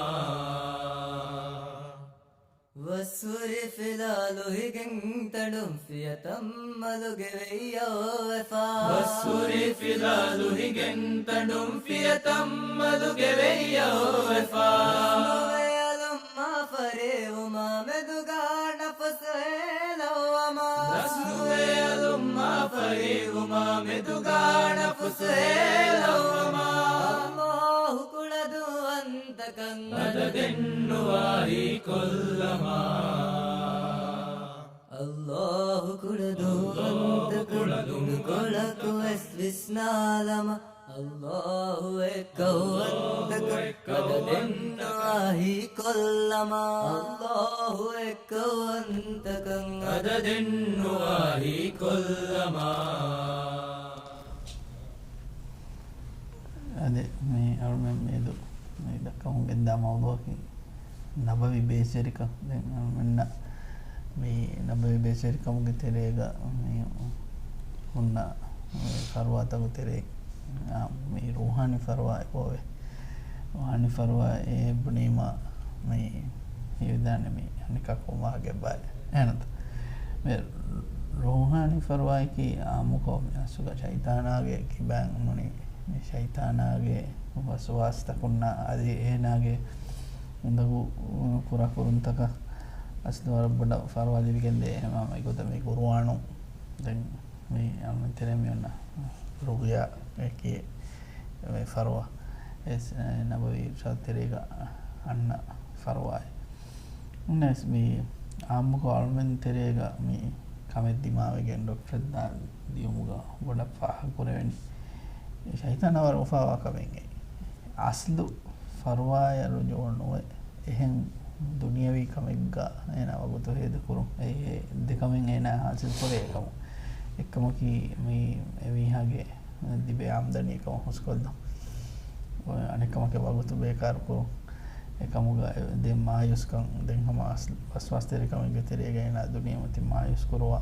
ވަސްހުރި ފިލާ ލުހިގެން ތަނޑުން ފިޔަތައް މަލުގެ ވެއްޔަށް އޮވެފާ. ވަސްހުރި ފިލާ ލުހިގެން ތަނޑުން ފިޔަތައް މަލުގެ ވެއްޔަށް އޮވެފާ. ނުވެ އަލުން މާ ފަރިވުމާ މެދުގާ ނަފުސު ހޭލައްވަމާ. ރަސްނުވެ އަލުން މާ ފަރިވުމާ މެދުގާ ނަފުސު ހޭލައްވަމާ. އައްލާހު ކުޅަދުންވަން ތަކަން އަދަދެއްނުވާ ހީކޮށްލަމާ. އައްލާހު ކުޅަދުންވަންތަކަން ހިނދުކޮޅަކު ވެސް ވިސްނާލަމާ. އައްލާހު އެއްކައުވަންތަކަން އަދަދެއްނުވާ ހީކޮށްލަމާ. އައްލާހު އެއްކައުވަންތަކަން އަދަދެއްނުވާ ހީކޮށްލަމާ. އަދި މި އަޅުމެން މިއަދު މި ދައްކަމުން ގެންދާ މައުޟޫޢަކީ ނަބަވީ ބޭސްވެރިކަން. ދެން އަޅުމެންނަށް މި ނަބަވީ ބޭސްވެރިކަމުގެ ތެރޭގަ މި ހުންނަ މި ފަރުވާތަކުގެ ތެރޭ، އާ، މި ރޫޙާނީ ފަރުވާ އެބައޮވޭ. ރޫޙާނީ ފަރުވާ އެ ބުނީމާ މި ހީވެދާނެ މި އަނެކާ ކޮން ވާހަކައެއް ބާއޭ. އެހެންތަ؟ މި ރޫޙާނީ ފަރުވާއަކީ އާއްމުކޮށް މި އަސްލުގަ ޝައިޠާނާގެ ކިބައިން ނޫނީ، މި ޝައިޠާނާގެ ވަސްވާސްތަކުންނާ އަދި އޭނާގެ އުނދަގޫ ކުރާ ކުރުންތަކަށް އަސްލު ވަރަށް ބޮޑަށް ފަރުވާ ލިބިގެންދޭ. އެހެންވީމާ އެގޮތަށް މި ގުރުއާނު ދެން މި އަޅުމެން ތެރޭ މި އޮންނަ ރުޤްޔާ އެކި މި ފަރުވާ އެސް ނަބަވީ އިރުޝާދު ތެރޭގަ އަންނަ ފަރުވާއެއް. އަންނަ އެސް މި އާއްމުކޮށް އަޅުމެން ތެރޭގަ މި ކަމެއް ދިމާވެގެން ޑޮކްޓަރަށް ދާ ދިޔުމުގަ ބޮޑަށް ފާހަގަކުރެވެނީ. ޝައިޠާނާ ވަރަށް އުފާވާ ކަމެއް އެއީ. އަސްލު ފަރުވާއަށް ރުޖޫޢަ ނުވެ، އެހެން ދުނިޔަވީ ކަމެއްގަ އޭނާ ވަގުތު ހޭދަކުރުން. އެ، އެ ދެ ކަމެއް އޭނާ ހާސިލްކުރޭ އެކަމު. އެއްކަމަކީ މި އެ މީހާގެ ލިބޭ އާމްދަނީ އެކަމަށް ހުސްކޮށްލުން. އަނެއްކަމަކީ ވަގުތު ބޭކާރުކުރުން. އެކަމުގަ ދެން މާޔޫސްކަން، ދެން ހަމަ އަސްލު ވަސްވާސްތެރިކަމެއްގެ ތެރޭގަ އޭނާ ދުނިޔެމަތިން މާޔޫސްކުރުވާ،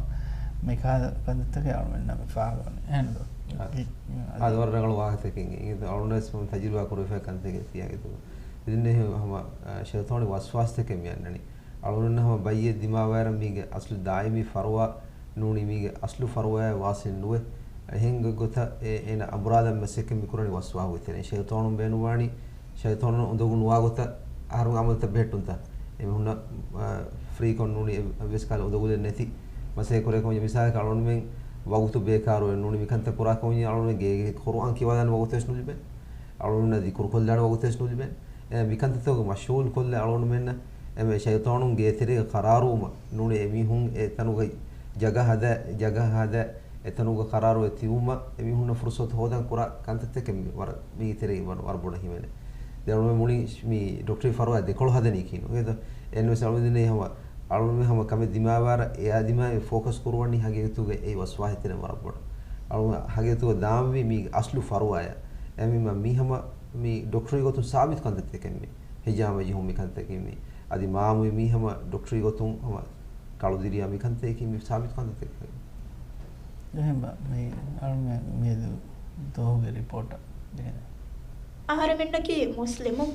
މިކަހަލަ ކަންތައްތަކެއް އަޅުމެންނަށް މި ފާހަގަވަނީ. އެހެންދޯ؟ އާ. އާދެ، ވަރަށް ރަނގަޅު ވާހަކަތަކެއް. އިނގޭތޯ އަޅުގަނޑުވެސް ހަމަ ތަޖުރިބާ ކުރެވިފައި ކަންތަކެއް ތިޔަ އިތުރު. އިދިންނެ ހަމަ، އާ، ޝައިޠާނީ ވަސްވާސްތަކެއް މި އަންނަނީ. އަޅުގަނޑު ހަމަ ބައްޔެއް ދިމާވާއިރަށް މީގެ އަސްލު ދާއިމީ ފަރުވާ ނޫނީ މީގެ އަސްލު ފަރުވާއާ ވާސިލް ނުވެ. އެހެން ގޮތްގޮތަށް އެ، އޭނަ އަމުރާދަށް މަސައްކަތް މި ކުރަނީ ވަސްވާހުގެ ތެރެއިން. ޝައިޠާނުން ބޭނުންވާނީ، ޝައިޠާނުން އުނދަގޫ ނުވާ ގޮތަށް އަހަރުން އަމަލުތައް ބެހެއްޓުންތަ؟ އެމީހުންނަށް، އާ، ފްރީކޮށް ނޫނީ އެއްވެސް ކަހަލަ އުނދަގުލެއް ނެތި މަސައްކަތް ކުރޭ ކަމަށް. މިސާލަކަށް އަޅުގަނޑުމެން ވަގުތު ބޭކާރުވެ ނޫނީ މިކަންތައް ކުރާ ކަމަށް އަޅުގަނޑުމެން ގޭގެ ޤުރުއާން ކިޔަވާލާނެ ވަގުތެއް ވެސް ނުލިބޭ. އަޅުގަނޑުމެންނަށް ޛިކުރު ކޮށްލާނެ ވަގުތެއް ވެސް ނުލިބޭ. އެ، މިކަންތައްތަކުގެ މަޝްޣޫލް ކޮށްލާ އަޅުގަނޑުމެންނަށް އެމެ ޝައިޠާނުން ގޭތެރޭގަ ޤަރާރުވުމަށް ނޫނީ އެމީހުން އެތަނުގަ ޖަގަ ހަދާ، ޖަގަ ހަދާ، އެތަނުގަ ޤަރާރުވެ ތިބުމަށް އެމީހުންނަށް ފުރުޞަތު ހޯދަން ކުރާ ކަންތައްތަކެއް މި ވަރަށް މީގެ ތެރެއިން ވަރަށް، ވަރަށް ބޮޑަށް ހިމެނޭ. ދެން އަޅުމެން މުޅިން މި ޑޮކްޓަރީ ފަރުވާ ދެކޮޅު ހަދަނީ ކީއްނު؟ އެހެންތަ؟ އެހެންވެސް އަޅުމެން ދެންނެވި ހަމަ، އަޅުމެން ހަމަ ކަމެއް ދިމާވާއިރަށް އެއާ ދިމާވެ ފޯކަސް ކުރުވަނީ ހަގީގަތުގަ އެއީ ވަސްވާހުގެ ތެރެއިން ވަރަށް ބޮޑަށް. އަޅުމެން ހަގީގަތުގަ ދާންވީ މީގެ އަސްލު ފަރުވާއަށް. އެހެންވީމާ މީ ހަމަ މި ޑޮކްޓަރީ ގޮތުން ސާބިތު ކަންތައްތަކެއް މީ. ހިޖާމަ ޖެހުން މި ކަންތައްތަކެއް މީ. އަދި މާމުއި މީ ހަމަ ޑޮކްޓަރީ ގޮތުން ހަމަ ކަޅުދިރިޔާ މި ކަންތައްތަކީ މި ސާބިތު ކަންތައްތަކެއް. އެހެންބާ، މި އަޅުމެން މިއަދު ދުވަހުގެ ރިޕޯޓަށް ދޭނެ. އަހަރެމެންނަކީ މުސްލިމު.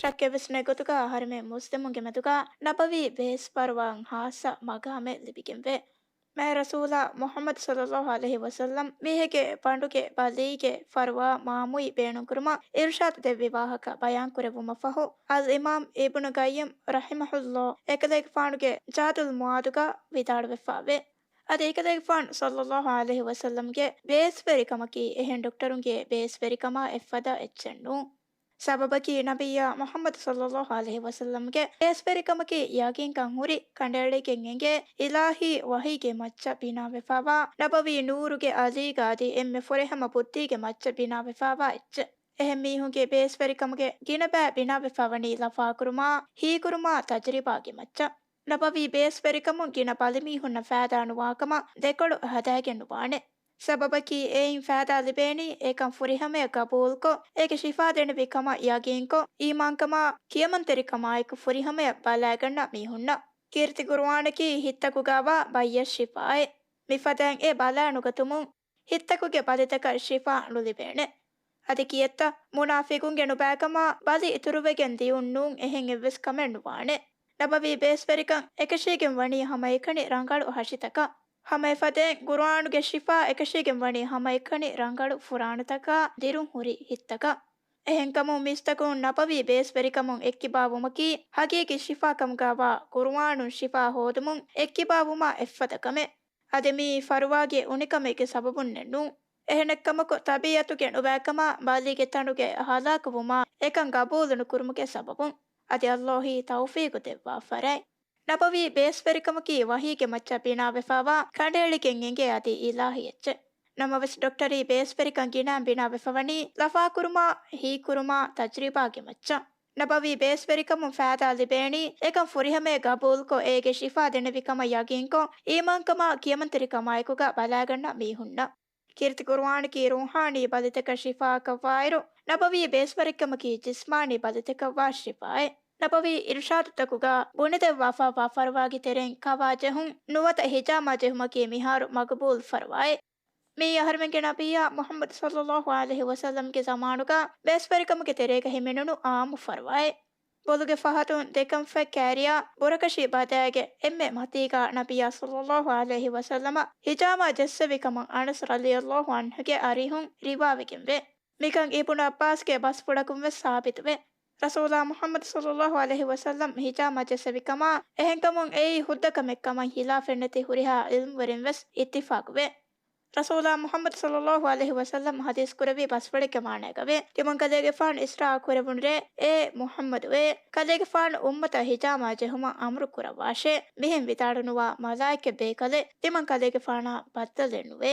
ޝައްކެއްވެސް ނެތް ގޮތުގަ އަހަރެމެން މުސްލިމުންގެ މެދުގަ ނަބަވީ ބޭސް ފަރުވާއަށް ހާއްސަ މަގާމެއް ލިބިގެންވޭ. މާތް ރަސޫލާ މުޙައްމަދު ޞައްލައްލާހު ޢަލައިހި ވަސައްލަމް މީހެއްގެ ބަނޑުގެ ބަލީގެ ފަރުވާ މާމުއި ބޭނުންކުރުމަށް އިރުޝާދު ދެއްވި ވާހަކަ ބަޔާންކުރެއްވުމަށްފަހު، އަލްއިމާމް އިބްނު ޤައްޔިމް ރަޙިމަހުﷲ އެކަލޭގެފާނުގެ ޒާދުލް މުޢާދުގަ ވިދާޅުވެފައިވޭ. އަދި އެކަލޭގެފާނު ޞައްލައްލާހު ޢަލައިހި ވަސައްލަމްގެ ބޭސްވެރިކަމަކީ އެހެން ޑޮކްޓަރުންގެ ބޭސްވެރިކަމާ އެއްފަދަ އެއްޗެއް ނޫން. ސަބަބަކީ ނަބިއްޔާ މުޙައްމަދު ޞައްލައްލާހު ޢަލައިހި ވަސައްލަމްގެ ބޭސްވެރިކަމަކީ ޔަޤީންކަން ހުރި ކަނޑައެޅިގެން އެނގޭ އިލާހީ ވަޙީގެ މައްޗަށް ބިނާވެފައިވާ، ނަބަވީ ނޫރުގެ އަލީގަ އަދި އެންމެ ފުރިހަމަ ބުއްދީގެ މައްޗަށް ބިނާވެފައިވާ އެއްޗެއް. އެހެން މީހުންގެ ބޭސްވެރިކަމުގެ ގިނަ ބައި ބިނާވެފައިވަނީ ލަފާކުރުމާ، ހީކުރުމާ، ތަޖުރިބާގެ މައްޗަށް. ނަބަވީ ބޭސްވެރިކަމުން ގިނަ ބަލިމީހުންނަށް ފައިދާ ނުވާކަމަށް ދެކޮޅު ހަދާގެން ނުވާނެ. ސަބަބަކީ އެއިން ފައިދާ ލިބޭނީ އެކަން ފުރިހަމަޔަށް ގަބޫލުކޮށް، އޭގެ ޝިފާ ދެނެވި ކަމަށް ޔަގީންކޮށް، އީމާންކަމާ ކިޔަމަންތެރިކަމާއެކު ފުރިހަމަޔަށް ބަލައިގަންނަ މީހުންނަށް. ކީރިތި ޤުރުއާނަކީ ހިތްތަކުގާވާ ބައްޔަށް ޝިފާއެއް. މިފަދައިން އެ ބަލައިނުގަތުމުން ހިތްތަކުގެ ބަލިތަކަށް ޝިފާ ނުލިބޭނެ. އަދި ކިއެއްތަ މުނާފިޤުންގެ ނުބައިކަމާ ބަލި އިތުރުވެގެން ދިޔުން ނޫން އެހެން އެއްވެސް ކަމެއް ނުވާނެ. ނަބަވީ ބޭސްވެރިކަން އެކަށީގެން ވަނީ ހަމައެކަނި ރަނގަޅު ހަށިތަކަށް. ހަމައެފަދައިން ޤުރުއާނުގެ ޝިފާ އެކަށީގެން ވަނީ ހަމައެކަނި ރަނގަޅު ފުރާނަތަކާ ދިރުން ހުރި ހިތްތަކަށް. އެހެންކަމުން މީސްތަކުން ނަބަވީ ބޭސްވެރިކަމުން އެއްކިބާވުމަކީ ހަގީގީ ޝިފާކަމުގާވާ ޤުރުއާނުން ޝިފާ ހޯދުމުން އެއްކިބާވުމާ އެއްފަދަ ކަމެއް. އަދި މީ ފަރުވާގެ އުނިކަމެއްގެ ސަބަބުންނެއް ނޫން. އެހެނެއްކަމަކު، ތަބީއަތުގެ ނުބައިކަމާ ބަލީގެ ތަނުގެ ހަލާކުވުމާ އެކަން ގަބޫލުނުކުރުމުގެ ސަބަބުން. އަދި ﷲ އީ ތައުފީގު ދެއްވާ ފަރާތް. ނަބަވީ ބޭސްވެރިކަމަކީ ވަޙީގެ މައްޗަށް ބިނާވެފައިވާ ކަނޑައެޅިގެން އެނގޭ އަދި އިލާހީ އެއްޗެއް. ނަމަވެސް، ޑޮކްޓަރީ ބޭސްވެރިކަން ގިނައިން ބިނާވެފަވަނީ ލަފާކުރުމާ، ހީކުރުމާ، ތަޖްރިބާގެ މައްޗަށް. ނަބަވީ ބޭސްވެރިކަމުން ފައިދާ ލިބޭނީ އެކަން ފުރިހަމަޔަށް ގަބޫލުކޮށް، އޭގެ ޝިފާ ދެނެވި ކަމަށް ޔަގީންކޮށް، އީމާންކަމާ ކިޔަމަންތެރިކަމާއެކުގަ ބަލައިގަންނަ މީހުންނަށް. ކީރިތި ޤުރުއާނަކީ ރޫޙާނީ ބަލިތަކަށް ޝިފާއަކަށްވާއިރު، ނަބަވީ ބޭސްވެރިކަމަކީ ޖިސްމާނީ ބަލިތަކަށްވާ ޝިފާއެއް. ނަބަވީ އިރުޝާދުތަކުގަ ބުނެދެއްވާފައިވާ ފަރުވާގެ ތެރެއިން ކަވާ ޖެހުން ނުވަތަ ހިޖާމާ ޖެހުމަކީ މިހާރު މަގުބޫލު ފަރުވާއެއް. މިއީ އަހަރުމެންގެ ނަބިއްޔާ މުޙައްމަދު ޞައްލައްލާހު ޢަލައިހި ވަސައްލަމްގެ ޒަމާނުގަ ބޭސްވެރިކަމުގެ ތެރޭގަ ހިމެނުނު ޢާއްމު ފަރުވާއެއް. ބޮލުގެ ފަހަތުން ދެކަންފަތް ކައިރިއާ ބުރަކަށި ބަދައިގެ އެންމެ މަތީގަ ނަބިއްޔާ ޞައްލައްލާހު ޢަލައިހި ވަސައްލަމަށް ހިޖާމާ ޖެއްސެވި ކަމަށް އަނަސް ރަޟިޔައްލާހު ޢަންހުގެ އަރިހުން ރިވާވެގެންވޭ. މިކަން އިބްނު ޢައްބާސްގެ ބަސްފުޅަކުން ވެސް ސާބިތުވޭ. ރަސޫލާ މުޙައްމަދު ޞައްލައްލާހު ޢަލައިހި ވަސައްލަމް ހިޖާމާ ޖެއްސެވި ކަމާ އެހެންކަމުން އެއީ ހުއްދަ ކަމެއް ކަމަށް ހިލާފެއް ނެތި ހުރިހާ ޢިލްމުވެރިން ވެސް އިއްތިފާޤުވޭ. ރަސޫލާ މުޙައްމަދު ޞައްލައްލާހު ޢަލައިހި ވަސައްލަމް ޙަދީޘް ކުރެއްވި ބަސްފުޅެއްގެ މާނައިގަ ވޭ، ތިމަން ކަލޭގެފާނު އިސްރާ ކުރެވުނު ރޭ، އޭ މުޙައްމަދު އޭ، ކަލޭގެފާނު އުއްމަތަށް ހިޖާމާ ޖެހުމަށް އަމުރު ކުރައްވާށޭ. މިހެން ވިދާޅުނުވާ މަލާއިކަ ބޭކަލެއް ތިމަން ކަލޭގެފާނާ ބައްދަލެއް ނުވޭ.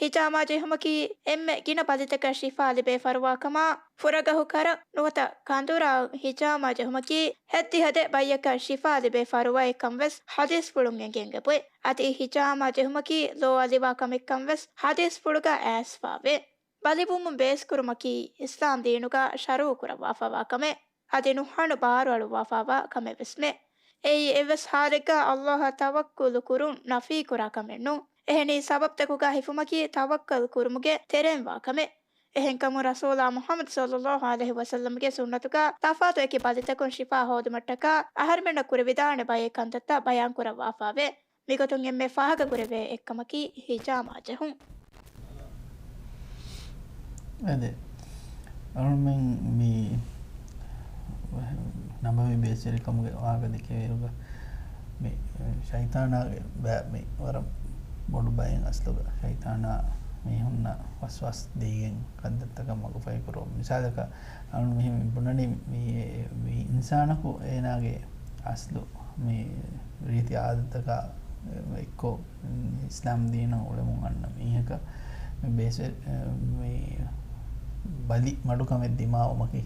ހިޖާމާ ޖެހުމަކީ އެންމެ ގިނަ ބަލިތަކަށް ޝިފާ ލިބޭ ފަރުވާ ކަމާ، ފުރަގަހު ކަރަށް ނުވަތަ ކަނދުރާ ހިޖާމާ ޖެހުމަކީ ހެއްދިހަދެއް ބައްޔަކަށް ޝިފާ ލިބޭ ފަރުވައެއްކަން ވެސް ޙަދީޘްފުޅުން އެނގެން އެބައޮތް. އަދި ހިޖާމާ ޖެހުމަކީ ލޯ އަލިވާ ކަމެއްކަން ވެސް ޙަދީޘްފުޅުގަ އައިސްފާވޭ. ބަލިވުމުން ބޭސްކުރުމަކީ އިސްލާމް ދީނުގަ ޝަރުޢު ކުރައްވާފައިވާ ކަމެއް. އަދި ނުހަނު ބާރުއަޅުއްވާފައިވާ ކަމެއް ވެސްމެ. އެއީ އެއްވެސް ޙާލެއްގަ ﷲ އަށް ތަވައްކުލު ކުރުން ނަފީ ކުރާ ކަމެއް ނޫން. އެހެނީ ސަބަބުތަކުގަ ހިފުމަކީ ތަވައްކަލް ކުރުމުގެ ތެރެއިން ވާ ކަމެއް. އެހެންކަމުން ރަސޫލާ މުޙައްމަދު ޞައްލައްލާހު ޢަލައިހި ވަސައްލަމްގެ ސުންނަތުގަ ތަފާތު އެކި ބަލިތަކުން ޝިފާ ހޯދުމަށްޓަކާ އަހަރުމެންނަށް ކުރެވިދާނެ ބައެއް ކަންތައްތައް ބަޔާން ކުރައްވާފައިވޭ. މިގޮތުން އެންމެ ފާހަގަކުރެވޭ އެއްކަމަކީ ހިޖާމާ ޖެހުން. އެދެ. އަޅުމެން މި ނަބަވީ ބޭސްވެރިކަމުގެ ވާހަކަ ދެކެވިއިރުގަ މި ޝައިޠާނާގެ ބައި މި ވަރަށް ބޮޑު ބައެއް އަސްލުގަ ޝައިޠާނާ މީހުންނަށް ވަސްވާސް ދީގެން ކަންތައްތަކަށް މަގުފަހި ކުރުވަން. މިސާލަކަށް އަޅު މިހެން މި ބުނަނީ މި، މި އިންސާނަކު އޭނާގެ އަސްލު މި ރީތި އާދަތަކާ އެއްކޮށް އިސްލާމް ދީނަށް އުޅެމުން އަންނަ މީހަކަށް މި ބޭސް، މި ބަލި މަޑުކަމެއް ދިމާވުމަކީ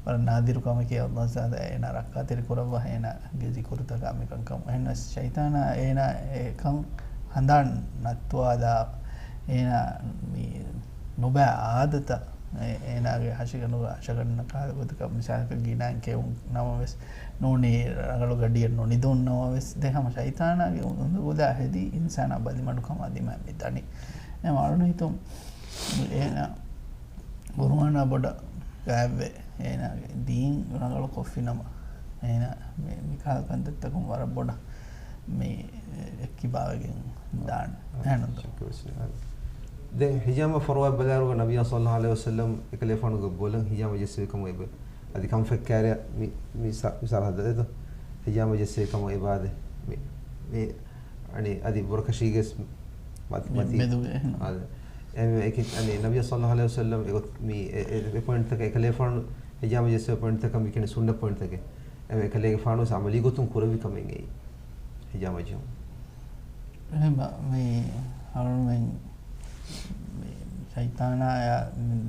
ވަރަށް ނާދިރު ކަމެކޭ. ﷲ ތަޢާލާ އޭނާ ރައްކާތެރި ކުރައްވާ އޭނާގެ ޒިކުރުތަކާ މިކަންކަމުން. އެހެންނަމަވެސް ޝައިޠާނާ އޭނާ އެކަން ހަނދާން ނައްތުވާލާ އޭނާ މި ނުބައި އާދަތަށް އެ، އޭނާގެ ހަށިގަނޑުގަ އަށަގަނޑު ނަކާލެ ގޮތަކަށް މިސާލަކަށް ގިނައިން ކެއުން ނަމަވެސް ނޫނީ ރަނގަޅު ގަޑިއެއް ނުނިދުން ނަމަވެސް ދެ ހަމަ ޝައިޠާނާގެ އުނދަގުލާ ހެދި އިންސާނާ ބަލިމަޑުކަމާ ދިމާ މި ދަނީ. އެ މަ އަޅުން ހިތުން އޭނާ ޤުރުއާނާ ބޮޑަށް ގާތްވެ އޭނާގެ ދީން ރަނގަޅު ކޮށްފިނަމަ އޭނާ މި، މިކަހަލަ ކަންތައްތަކުން ވަރަށް ބޮޑަށް މި އެއްކިބާވެގެން ދާނެ. އެހެންނުންތޯ؟ ދެން ހިޖާމާ ފަރުވާ ބަލާއިރުގަ ނަބިއްޔާ ޞައްލައްލާހު ޢަލައިހި ވަސައްލަމް އެކަލޭފާނުގެ ބޮލަށް ހިޖާމާ ޖެއްސެވި ކަމަށް އެބަ، އަދި ކަންފަތް ކައިރިއަށް މި، މި ސަ-، މި ސަރަހައްދަށް އެދޯ ހިޖާމާ ޖެއްސެވި ކަމަށް އެބަ އާދޭ. މި، މި، މި، އަނި، އަދި ބުރަކަށީގެ މަ-، މަތި، މެދުގެ އެހެން. އާދެ. އެހެންވެ އެކި، އަނި، ނަބިއްޔާ ޞައްލައްލާހު ޢަލައިހި ވަސައްލަމް އެ ގޮތް މި އެ، އެ، އެ ޕޮއިންޓްތަކަށް އެކަލޭފާނު ހިޖާމާ ޖެއްސެވި ޕޮއިންޓްތަކަށް މި ކިޔަނީ ސުންނަ ޕޮއިންޓްތަކެއް. އެ އެކަލޭގެފާނު ވެސް ޢަމަލީ ގޮތުން ކުރެއްވި ކަމެއް އެއީ. ހިޖާމާ ޖެހުން. އެހެން ބަ، މި އަޅުމެން މި ޝައިޠާނާއާ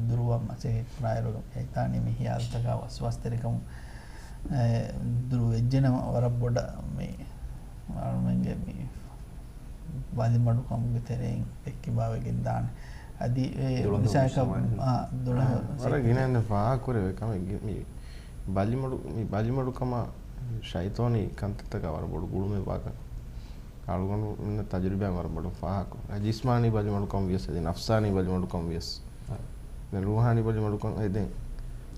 ދުރުވަ މަސައްކަތް ކުރާއިރު، ޝައިޠާނީ މި ހިޔާލުތަކާ ވަސްވާސްތެރިކަމުން، އެ، ދުރު ވެއްޖެނަމަ، ވަރަށް ބޮޑަށް މި އަޅުމެންގެ މި ބަލިމަޑުކަމުގެ ތެރެއިން ޕެއްކިބާވެގެން ދާނެ. އަދި އެ ދުޅަހެއް މިސާލަކަށް، ހުށަހަޅު. އާ، ދުޅަހެއް އާ، ވަރަށް ސެޓް ގިނަ އެންމެ ފާހަގަކުރެވޭ ކަމެއް މި ބަލިމަޑު، މި ބަލިމަޑުކަމާ ޝައިޠާނީ ކަންތައްތަކާ ވަރަށް ބޮޑު ގުޅުމެއް ވާކަން. އަޅުގަނޑުމެންނަށް ތަޖުރިބާއިން ވަރަށް ބޮޑު ފާހަގަކުރެވޭ. ޖިސްމާނީ ބަލިމަޑުކަމު ވިޔަސް، އަދި ނަފްސާނީ ބަލިމަޑުކަމު ވިޔަސް. އާ. ދެން ރޫޙާނީ ބަލިމަޑުކަން އެ ދެން އާ.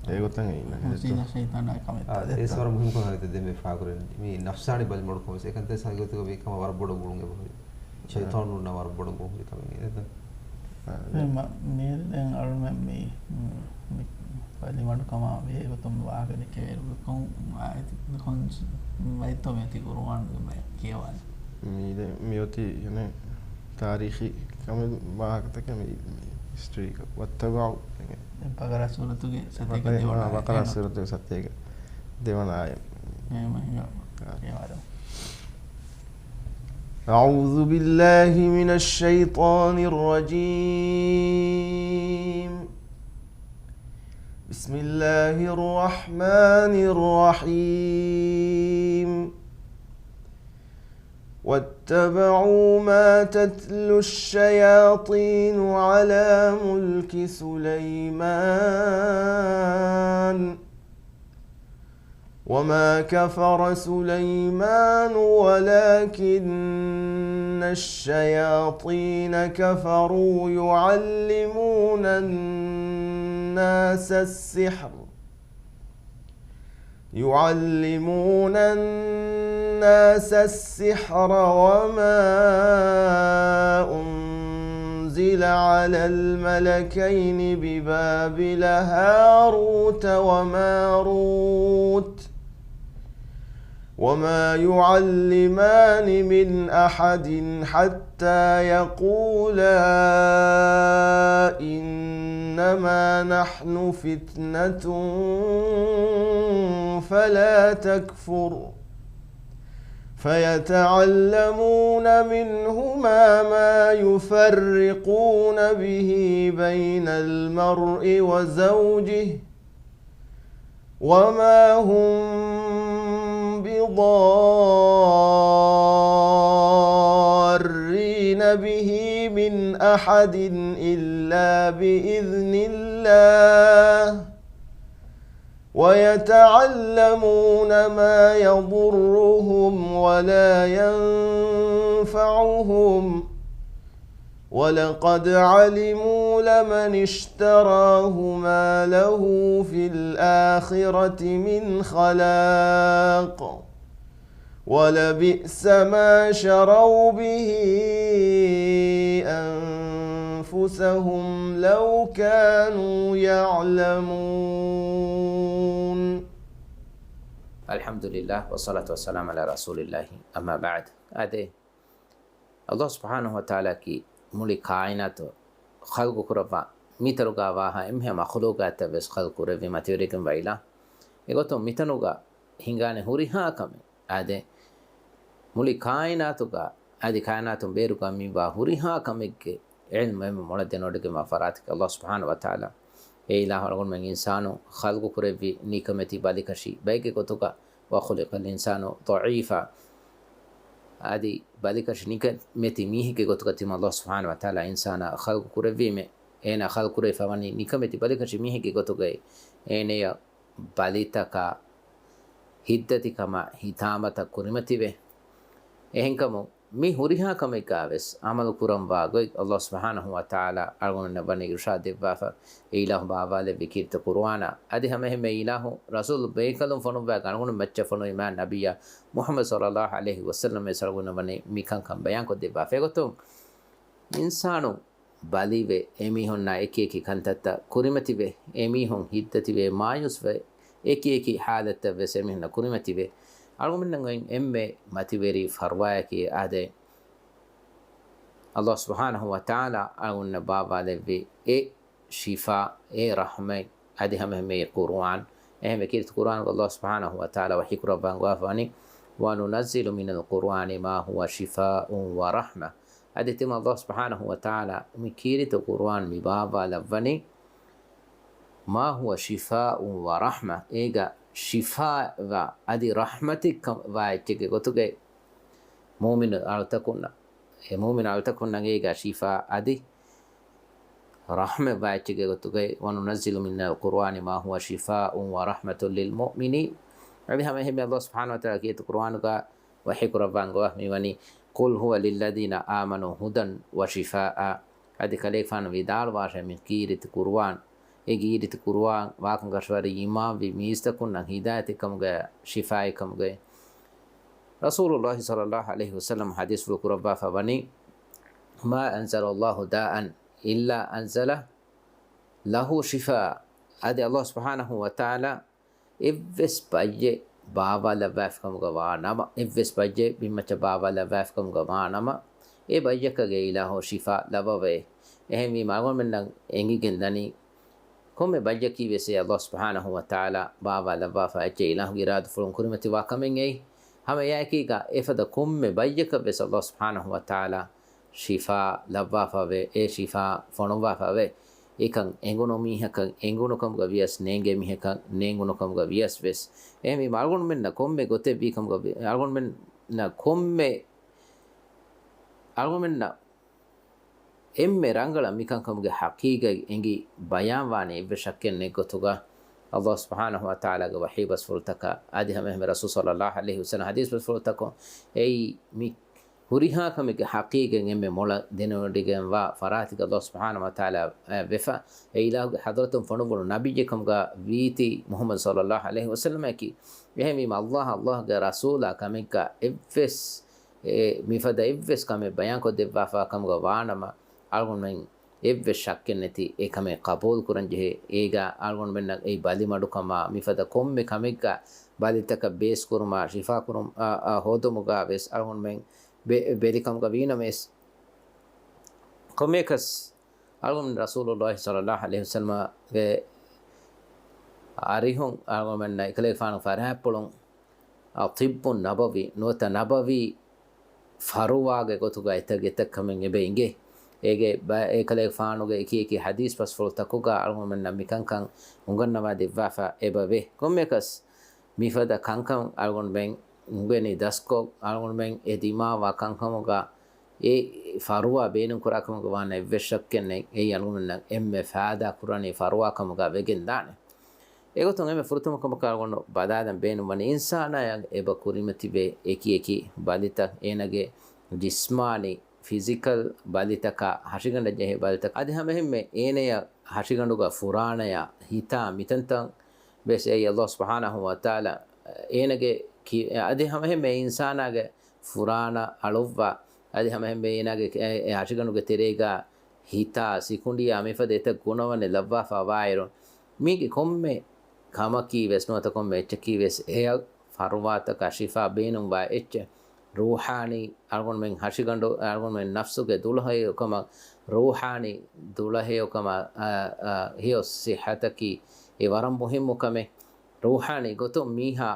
އޭގޮތަށް އިންނަ. ހުން، ހެއްދެއްތޯ؟ ސީދާ ޝައިޠާނާ ކަމެއް އާ، ތާ އެސް ދެއްތޯ؟ ވަރަށް މުހިންމު ކަން ހަރީތަ ދެން މި ފާހަގަކުރެވެނީ. މި ނަފްސާނީ ބަލިމަޑުކަމު ވެސް އެކަންތައް ހަގީގަތުގަ މި ކަމަށް ވަރަށް ބޮޑަށް ގުޅުން އެބަހުރި. ޝައިޠާނުންނާ ވަރަށް ބޮޑަށް ގުޅުން ހުރި ކަމެއް ނޭދަ. އާ، ދެ- މި މަ-، މި ދެން އަޅުމެން މި، މި ބަލިމަޑުކަމާ ބެހޭގޮތުން ވާހަކަ ދެކެވޭ ކޮން އާޔަތެއް ކޮން ވައްތަވެ މިއޮތީ ޤުރުއާނުގެ ބަޔަށް ކިޔަވާނެ. މި ދެ-، މިއޮތީ ތާރީޚީ ކަމެއް ވާހަކަތަކެއް މި، މި ހިސްޓްރީގަ ވައްތަބަޢު. އެ ބަޤަރާ ސޫރަތުގެ ސަތޭކަ ބަޤަރާ، ދެވަނަ އާ، އާޔަތް. ބަޤަރާ ސޫރަތުގެ ސަތޭކަ ދެވަނަ އާޔަތް. އެހެން އާ. އަޢޫޛު ބިﷲ މިނައްޝައިޠާނިއްރަޖީމް. بسم الله الرحمن الرحيم. واتبعوا ما تتلو الشياطين على ملك سليمان وما كفر سليمان ولكن الشياطين كفروا يعلمون الناس السحر يعلمون الناس السحر وما أنزل على الملكين ببابل هاروت وماروت وما يعلمان من أحد حتى يقولا إنما نحن فتنة فلا تكفر فيتعلمون منهما ما يفرقون به بين المرء وزوجه وما هم بضارين به من أحد إلا بإذن الله ويتعلمون ما يضرهم ولا ينفعهم ولقد علموا لمن اشتراه ما له في الآخرة من خلاق ولبئس ما شروا به أنفسهم لو كانوا يعلمون. الحمد لله والصلاة والسلام على رسول الله، أما بعد. އާދެ، ﷲ ސުބްޙާނަހޫ ވަތަޢާލާއަކީ މުޅި ކާއިނާތު ޚަލްޤު ކުރައްވާ މިތަނުގަ ވާހާ އެންމެހާ މަޚްލޫޤާތްތައް ވެސް ޚަލްޤު ކުރެއްވި މަތިވެރިކަން ވައިލާ. އެގޮތުން މިތަނުގަ ހިނގާނެ ހުރިހާ ކަމެއް އާދެ، މުޅި ކާއިނާތުގަ އަދި ކާއިނާތުން ބޭރުގަ މިވާ ހުރިހާ ކަމެއްގެ ޢިލްމު އެންމެ މޮޅަށް ދެނެވޮޑިގެންވާ ފަރާތަކީ ﷲ ސުބްޙާނަހޫ ވަތަޢާލާ. އެ އިލާހު އަޅުގަނޑުމެން އިންސާނުން ޚަލްޤު ކުރެއްވި ނިކަމެތި ބަލިކަށި ބައެއްގެ ގޮތުގަ وخلق الإنسان ضعيفا. އަދި ބަލިކަށި ނިކަމެތި މީހެއްގެ ގޮތުގަ ތިމަ ﷲ ސުބްޙާނަހޫ ވަތަޢާލާ އިންސާނާ ޚަލްޤު ކުރެއްވީމޭ، އޭނާ ޚަލްޤު ކުރެވިފަ ވަނީ ނިކަމެތި ބަލިކަށި މީހެއްގެ ގޮތުގައި އޭނަޔަށް ބަލިތަކާ ހިތްދަތިކަމާ ހިތާމަތައް ކުރިމަތިވެ. އެހެންކަމުން މި ހުރިހާ ކަމެއްގަ ވެސް ޢަމަލު ކުރަންވާ ގޮތް ﷲ ސުބްޙާނަހޫ ވަތަޢާލާ އަޅުގަނޑުމެންނަށް ވަނީ އިރުޝާދު ދެއްވާފަ. އެ އިލާހު ބާވާލެއްވި ކީރިތި ޤުރުއާނާ އަދި ހަމައެހެންމެ އިލާހު ރަސޫލު ބޭކަލުން ފޮނުއްވާ ގަނޑުގަނޑު މައްޗަށް ފޮނުވި މާ ނަބިއްޔާ މުޙައްމަދު ޞައްލައްލާހު ޢަލައިހި ވަސައްލަމް ވެސް އަޅުގަނޑުމެންނަށް ވަނީ މިކަންކަން ބަޔާންކޮށްދެއްވާފަ. އެގޮތުން އިންސާނު ބަލިވެ، އެމީހުންނާ އެކިއެކި ކަންތައްތައް ކުރިމަތިވެ، އެމީހުން ހިތްދަތިވެ، މާޔޫސްވެ، އެކިއެކި ޙާލަތްތައް ވެސް އެމީހުންނަށް ކުރިމަތިވެ، އަޅުގަނޑުމެންނަށް އޮތް އެންމެ މަތިވެރި ފަރުވާއަކީ އާދެ، ﷲ ސުބްޙާނަހޫ ވަތަޢާލާ އަޅުގަނޑުމެންނަށް ބާއްވާލެއްވި އެ ޝިފާ، އެ ރަޙްމަތް، އަދި ހަމައެހެންމެ އެ ޤުރުއާން. އެހެންވެ، ކީރިތި ޤުރުއާނުގަ ﷲ ސުބްޙާނަހޫ ވަތަޢާލާ ވަޙީކުރައްވާފަ ވަނީ، وَنُنَزِّلُ مِنَ الْقُرْآنِ مَا هُوَ شِفَاءٌ وَرَحْمَةٌ. އަދި ތިމަން ﷲ ސުބްޙާނަހޫ ވަތަޢާލާ މި ކީރިތި ޤުރުއާން މި ބާއްވާލައްވަނީ، مَا هُوَ شِفَاءٌ وَرَحْمَةٌ، އޭގަ ޝިފާވާ އަދި ރަޙްމަތެއްކަން ވާ އެއްޗެއްގެ ގޮތުގައި މުއުމިނު އަޅުތަކުންނަށް އެ މުއުމިން އަޅުތަކުންނަށް އޭގަ ޝިފާ އަދި ރަޙްމަތްވާ އެއްޗެއްގެ ގޮތުގައި، وَنُنَزِّلُ مِنَ الْقُرْآنِ مَا هُوَ شِفَاءٌ وَرَحْمَةٌ لِلْمُؤْمِنِينَ. އަދި ހަމަ އެހެންމެ ﷲ ސުބްޙާނަހޫ ވަތަޢާލާ ކީރިތި ޤުރުއާނުގަ ވަޙީ ކުރައްވާން ގޮވާ މިވަނީ، قُلْ هُوَ لِلَّذِينَ آمَنُوا هُدًى وَشِفَاءٌ. އަދި ކަލޭގެފާނު ވިދާޅުވާށޭ، މި ކީރިތި ޤުރުއާން، އެ ކީރިތި ޤުރުއާން ވާކަން ކަށަވަރެއް އީމާންވި މީސްތަކުންނަށް ހިދާޔަތެއް ކަމުގައި ޝިފާއެއް ކަމުގައި، ރަސޫލުﷲ ޞައްލަﷲ ޢަލައިހި ވަސައްލަމަ ޙަދީޘްފުޅު ކުރައްވާފަ ވަނީ، مَا أَنْزَلَ اللَّهُ دَاءً إِلَّا أَنْزَلَ لَهُ شِفَاءً. އަދި ﷲ ސުބްޙާނަހޫ ވަތަޢާލާ އެއްވެސް ބައްޔެއް ބާވާލައްވާފިކަމުގަ ވާ ނަމަ، އެއްވެސް ބައްޔެއް ބިންމައްޗަށް ބާވާލައްވާފިކަމުގަ ވާ ނަމަ، އެ ބައްޔަކަށް އެ އިލާހު ޝިފާ ލައްވަވޭ. އެހެންވީމަ އަޅުގަނޑުމެންނަށް އެނގިގެން ދަނީ، ކޮންމެ ބައްޔަކީ ވެސް އެ ﷲ ސުބްޙާނަހޫ ވަތަޢާލާ ބާވާލައްވާފަ އެއްޗެއް އިލާހުގެ އިރާދަފުޅުން ކުރިމަތިވާ ކަމެއް އެއީ. ހަމަ އެއާއެކީގަ އެފަދަ ކޮންމެ ބައްޔަކަށް ވެސް ﷲ ސުބްޙާނަހޫ ވަތަޢާލާ ޝިފާ ލައްވާފަވޭ، އެ ޝިފާ ފޮނުއްވާފަވޭ. އެކަން އެނގުނު މީހަކަށް އެނގުނު ކަމުގަ ވިޔަސް، ނޭނގޭ މީހަކަށް ނޭނގުނު ކަމުގަ ވިޔަސް ވެސް. އެހެންވީމަ އަޅުގަނޑުމެންނަށް ކޮންމެ ގޮތެއް ވީ ކަމުގަ ވި-، އަޅުގަނޑުމެންނަށް ކޮންމެ، އަޅުގަނޑުމެންނަށް އެންމެ ރަނގަޅަށް މިކަންކަމުގެ ޙަޤީޤަތް އެނގި ބަޔާންވާނެ އެއްވެސް ޝައްކެއް ނެތް ގޮތުގަ، ﷲ ސުބްޙާނަހޫ ވަތަޢާލާގެ ވަޙީ ބަސްފުޅުތަކަށް އަދި ހަމައެހެންމެ ރަސޫލު ޞައްލަﷲ ޢަލައިހި ވަސައްލަމަ ޙަދީޘް ބަސްފުޅުތަކުން އެއީ މި ހުރިހާ ކަމެއްގެ ޙަޤީޤަތް އެންމެ މޮޅަށް ދެނެވޮޑިގެންވާ ފަރާތެއް ﷲ ސުބްޙާނަހޫ ވަތަޢާލާ ވެފަ، އެ އިލާހުގެ ޙަޟްރަތުން ފޮނުއްވުނު ނަބިއްޔެއް ކަމުގަ ވީތީ މުޙައްމަދު ޞައްލަﷲ ޢަލައިހި ވަސައްލަމައަކީ. އެހެންވީމަ ﷲ، ﷲގެ ރަސޫލާ ކަމެއްގަ އެއްވެސް، އެ، މިފަދަ އެއްވެސް ކަމެއް ބަޔާންކޮށްދެއްވާފާ ކަމުގަ ވާނަމަ، އަޅުގަނޑުމެން އެއްވެސް ޝައްކެއް ނެތި އެ ކަމެއް ޤަބޫލު ކުރަން ޖެހޭ. އޭގަ އަޅުގަނޑުމެންނަށް އެއީ ބަލިމަޑުކަމާ، މިފަދަ ކޮންމެ ކަމެއްގަ ބަލިތަކަށް ބޭސްކުރުމާ، ޝިފާކުރުމާ، އާ، އާ، ހޯދުމުގަ ވެސް އަޅުގަނޑުމެން ބެ-، ބެލިކަމުގަ ވީނަމަވެސް، ކޮންމެއަކަސް އަޅުގަނޑު ރަސޫލުﷲ ޞައްލަﷲ ޢަލައިހި ވަސައްލަމަގެ އަރިހުން އަޅުގަނޑުމެންނަށް އެކަލޭގެފާނު ފަރާތްޕުޅުން، އައްޠިއްބު ނަބަވީ، ނުވަތަ ނަބަވީ ފަރުވާގެ ގޮތުގަ އެތައް އެތައް ކަމެއް އެބަ އިނގޭ. އޭގެ ބަ-، އެކަލޭގެފާނުގެ އެކި އެކި ޙަދީޘް ބަސްފުޅުތަކުގަ އަޅުގަނޑުމެންނަށް މިކަންކަން އުނގަންނަވާ ދެއްވާފަ އެބަ ވޭ. ކޮންމެއަކަސް މިފަދަ ކަންކަން އަޅުގަނޑުމެން އުނގެނި ދަސްކޮށް، އަޅުގަނޑުމެން އެ ދިމާވާ ކަންކަމުގަ އެ ފަރުވާ ބޭނުންކުރާ ކަމުގަ ވާނެ އެއްވެސް ޝައްކެއް ނެތް. އެއީ އަޅުގަނޑުމެންނަށް އެންމެ ފާއިދާ ކުރާނީ ފަރުވާ ކަމުގަ ވެގެން ދާނެ. އެގޮތުން އެންމެ ފުރަތަމަ ކަމަކަށް އަޅުގަނޑު ބަލާލަން ބޭނުން ވަނީ އިންސާނާޔަށް އެބަ ކުރިމަތިވޭ އެކި އެކި ބަލިތައް، އޭނާގެ ޖިސްމާނީ ފިޒިކަލް ބަލިތަކާ، ހަށިގަނޑަށް ޖެހޭ ބަލިތަކާ، އަދި ހަމައެހެންމެ އޭނަޔަށް ހަށިގަނޑުގަ ފުރާނަޔާ ހިތާ މިތަންތަން ވެސް އެއީ ﷲ ސުބްޙާނަހޫ ވަތަޢާލާ އޭނަގެ ކި-، އަދި ހަމައެހެންމެ އިންސާނާގެ ފުރާނަ އަޅުއްވާ، އަދި ހަމައެހެންމެ އޭނާގެ އެ، އެ ހަށިގަނޑުގެ ތެރޭގަ ހިތާ، ސިކުނޑިޔާ މިފަދަ އެތައް ގުނަވަނެއް ލައްވާފަ ވާއިރު، މީގެ ކޮންމެ ކަމަކީ ވެސް ނުވަތަ ކޮންމެ އެއްޗަކީ ވެސް އެޔަށް ފަރުވާތަކަށް ޝިފާ ބޭނުންވާ އެއްޗެއް. ރޫޙާނީ އަޅުގަނޑުމެން ހަށިގަނޑު، އަޅުގަނޑުމެން ނަފްސުގެ ދުޅަހެޔޮކަމަށް، ރޫޙާނީ ދުޅަހެޔޮކަމަށް، އާ، އާ، ހެޔޮ ސިއްޙަތަކީ އެ ވަރަށް މުހިއްމު ކަމެއް. ރޫޙާނީ ގޮތުން މީހާ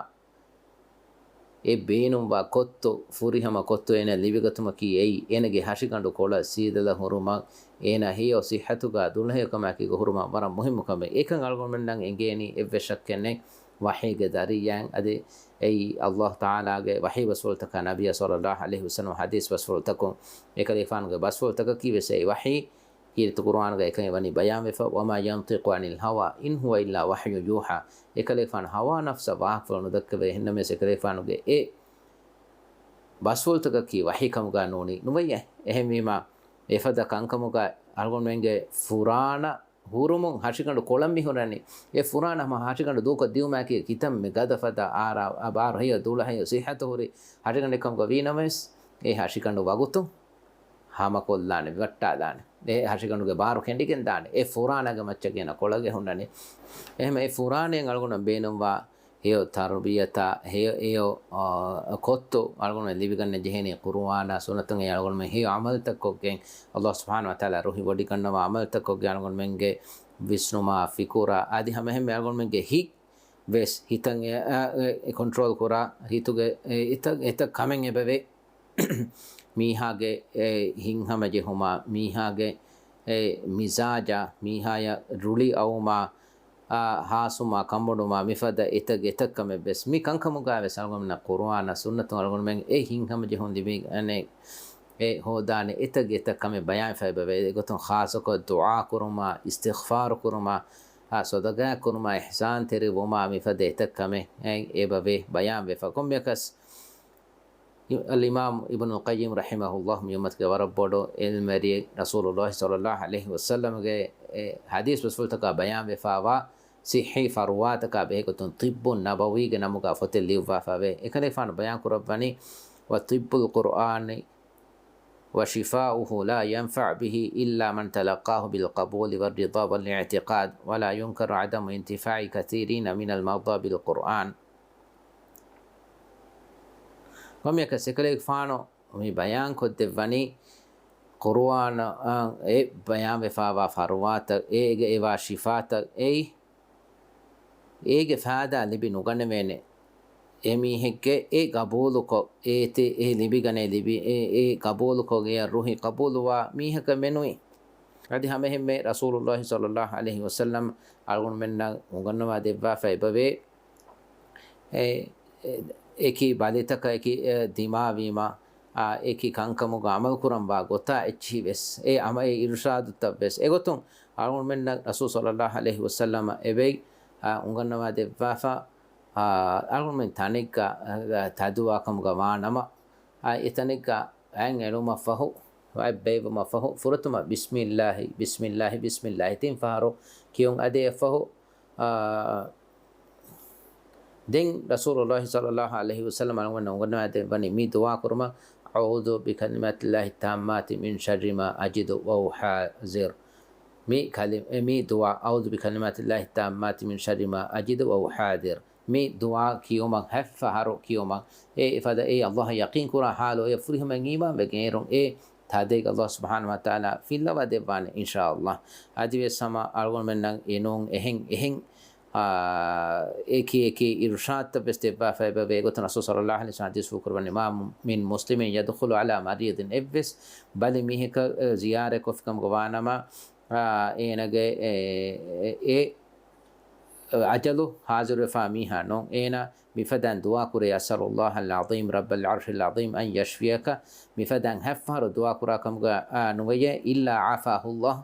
އެ ބޭނުންވާ ކޮއްތު، ފުރިހަމަ ކޮއްތު އޭނަ ލިބިގަތުމަކީ އެއީ، އޭނަގެ ހަށިގަނޑު ކޮޅަށް ސީދަލަށް ހުރުމަށް، އޭނަ ހެޔޮ ސިއްޙަތުގަ ދުޅަހެޔޮކަމާއެކީގަ ހުރުމަށް ވަރަށް މުހިއްމު ކަމެއް. އެކަން އަޅުގަނޑުމެންނަށް އެނގޭނީ އެއްވެސް ޝައްކެއް ނެތް. ވަޙީގެ ޒަރީޢާއިން އަދި އެއީ ﷲ ތަޢާލާގެ ވަޙީ ބަސްފުޅުތަކާ ނަބިއްޔާ ޞައްލަﷲ ޢަލައިހި ވަސައްލަމަ ޙަދީޘް ބަސްފުޅުތަކުން، އެކަލޭގެފާނުގެ ބަސްފުޅުތަކަކީ ވެސް އެއީ ވަޙީ. ކީރިތި ޤުރުއާނުގައި އެކަން ވަނީ ބަޔާންވެފަ، وَمَا يَنطِقُ عَنِ الْهَوَىٰ إِنْ هُوَ إِلَّا وَحْيٌ يُوحَىٰ. އެކަލޭގެފާނު ހަވާ ނަފްސަށް ވާހަކަފުޅު ނުދައްކަވޭ، އެހެންނަމަވެސް އެކަލޭގެފާނުގެ އެ ބަސްފުޅުތަކަކީ ވަޙީ ކަމުގަ ނޫނީ. ނުވައްޔަ، އެހެންވީމަ، އެފަދަ ކަންކަމުގަ އަޅުގަނޑުމެންގެ ފުރާނަ ހުރުމުން ހަށިގަނޑު ކޮޅަށް މި ހުރަނީ. އެ ފުރާނަ ހަމަ ހަށިގަނޑު ދޫކޮށް ދިއުމާއެކީ ކިތަންމެ ގަދަ ފަދަ އާރާ، ބާރު ހެޔޮ ދުޅަ ހެޔޮ ސިއްޙަތު ހުރި ހަށިގަނޑެއް ކަމުގަ ވީނަމަވެސް، އެ ހަށިގަނޑު ވަގުތު ހާމަކޮށްލާނެ، ވައްޓާލާނެ. އެ ހަށިގަނޑުގެ ބާރު ކެނޑިގެން ދާނެ. އެ ފުރާނަގެ މައްޗަށް ގޭނަ ކޮޅަށް ހުންނަނީ. އެހެން އެ ފުރާނައިން އަޅުގަނޑު ބޭނުންވާ ހެޔޮ ތަރުބިޔަތާ، ހެޔޮ، ހެޔޮ، އާ، ކޮއްތު އަޅުގަނޑު ލިބިގަންނަ ޖެހޭނީ ޤުރުއާނާ ސުންނަތުން. އެ އަޅުގަނޑުމެން ހެޔޮ ޢަމަލުތައް ކޮށްގެން، ﷲ ސުބްޙާނަހޫ ވަތަޢާލާ ރުހިވޮޑިގަންނަވާ ޢަމަލުތައް ކޮށްގެން އަޅުގަނޑުމެންގެ ވިސްނުމާ، ފިކުރާ، އަދި ހަމައެހެންމެ އަޅުގަނޑުމެންގެ ހިތް ވެސް ހިތަށް އެ، އެ، އެ، ކޮންޓްރޯލް ކުރާ، ހިތުގެ އެ، އެތައް، އެތައް ކަމެއް އެބަވޭ. މީހާގެ އެ ހިތްހަމަޖެހުމާ، މީހާގެ އެ މިޒާޖާ، މީހާޔަށް ރުޅި އައުމާ، އާ، ހާސްވުމާ، ކަންބޮޑުވުމާ، މިފަދަ އެތައް އެތައް ކަމެއް ވެސް. މި ކަންކަމުގަ ވެސް އަޅުގަނޑުމެންނަށް ޤުރުއާނާ ސުންނަތުން އަޅުގަނޑުމެން އެ ހިތްހަމަޖެހުން ލިބިގަނެ، އެ ހޯދާނެ އެތައް އެތައް ކަމެއް ބަޔާންވެފަ އެބަވޭ. އެގޮތުން ޚާއްޞަކޮށް ދުޢާ ކުރުމާ، އިސްތިޣްފާރު ކުރުމާ، އާ، ޞަދަޤާތް ކުރުމާ، އިޙްސާންތެރިވުމާ މިފަދަ އެތައް ކަމެއް އެބަވޭ ބަޔާންވެފަ. ކޮންމެއަކަސް އަލްއިމާމް އިބްނުލް ޤައްޔިމް ރަޙިމަހުﷲ މި އުއްމަތުގެ ވަރަށް ބޮޑު ޢިލްމުވެރިއެއް، ރަސޫލުﷲ ޞައްލަﷲ ޢަލައިހި ވަސައްލަމްގެ އެ ޙަދީޘް ބަސްފުޅުތަކާ ބަޔާންވެފަވާ ޞިއްޙީ ފަރުވާތަކާ ބެހޭގޮތުން ޠިއްބު ނަބަވީގެ ނަމުގަ ފޮތެއް ލިޔުއްވާފަވޭ. އެކަލޭގެފާނު ބަޔާން ކުރައްވަނީ، وطب القرآن وشفاؤه لا ينفع به إلا من تلقاه بالقبول والرضا والاعتقاد، ولا ينكر عدم انتفاع كثيرين من المرضى بالقرآن. ކޮންމެއަކަސް އެކަލޭގެފާނު މި ބަޔާންކޮށްދެއްވަނީ، ޤުރުއާނަށް އެ ބަޔާންވެފަވާ ފަރުވާތައް، އޭގެ އެވާ ޝިފާތައް އެއީ، އޭގެ ފައިދާ ލިބި ނުގަނެވޭނެ. އެ މީހެއްގެ އެ ގަބޫލުކޮށް، އޭތި އެ ލިބިގަނެ ލިބި، އެ، އެ ގަބޫލުކޮށް އެއަށް ރުހި ގަބޫލުވާ މީހަކަށް މެނުވީ. އަދި ހަމައެހެންމެ ރަސޫލުﷲ ޞައްލަﷲ ޢަލައިހި ވަސައްލަމް އަޅުގަނޑުމެންނަށް އުނގަންނަވާ ދެއްވާފަ އެބަވޭ. އެ، އެ، އެކި ބަލިތަކަށް އެކި، އެ، ދިމާވީމަ، އާ، އެކި ކަންކަމުގަ ޢަމަލު ކުރަންވާ ގޮތާ އެއްޗިހި ވެސް، އެ އަމަ، އެ އިރުޝާދުތައް ވެސް އެގޮތުން އަޅުގަނޑުމެންނަށް ރަސޫލު ޞައްލަﷲ ޢަލައިހި ވަސައްލަމަ އެބައި، އާ، އުނގަންނަވާ ދެއްވާފަ، އާ، އަޅުގަނޑުމެން ތަނެއްގަ، އާ، ތަދުވާކަމުގަ ވާނަމަ، އާ، އެތަނެއްގަ އަތް އެޅުމަށްފަހު، އަތް ބޭއްވުމަށްފަހު، ފުރަތަމަ ބިސްމިއްލާހި، ބިސްމިއްލާހި، ބިސްމިއްލާހި ތިން ފަހަރު ކިޔުން. އަދި އެއަށްފަހު، އާ، ދެން ރަސޫލުﷲ ޞައްލަﷲ ޢަލައިހި ވަސައްލަމް އަޅުގަނޑުމެންނަށް އުނގަންނަވާ ދެއްވަނީ މި ދުޢާ ކުރުމަށް، أعوذ بكلمات الله التامات من شر ما أجد وأحاذر. މި ކަލި-، މި ދުޢާ، أعوذ بكلمات الله التامات من شر ما أجد وأحاذر. މި ދުޢާ ކިޔުމަށް، ހަތް ފަހަރު ކިޔުމަށް، އެ އެފަދަ އެ ﷲ އަށް ޔަޤީން ކުރާ ޙާލު، އެ ފުރިހަމައިން އީމާންވެގެންއިރުން، އެ ތާދޭގެ ﷲ ސުބްޙާނަހޫ ވަތަޢާލާ ފިއްލަވާ ދެއްވާނެ، އިންޝާﷲ. އަދިވެސް ހަމަ އަޅުގަނޑުމެންނަށް އެނޫން އެހެން އެހެން، އާ، އެކި އެކި އިރުޝާދުތައް ވެސް ދެއްވާފަ އެބަވޭ. އެގޮތުން ރަސޫލު ޞައްލަﷲ ޢަލައިހި ވަސައްލަމް ޙަދީޘްފުޅު ކުރައްވަނީ، ما من مسلم يدخل على مريض، އެއްވެސް ބަލި މީހަކަށް، އެ، ޒިޔާރަތްކޮށްފިކަމުގަ ވާނަމަ، އާ، އޭނަގެ އެ، އެ، އެ، އަޖަލު ހާޒިރުވެފާ މީހާ ނޫން. އޭނަ މިފަދައިން ދުޢާ ކުރޭ، أسأل الله العظيم رب العرش العظيم أن يشفيك، މިފަދައިން ހަތް ފަހަރު ދުޢާ ކުރާ ކަމުގަ، އާ، ނުވެޔޭ، إلا عافاه الله،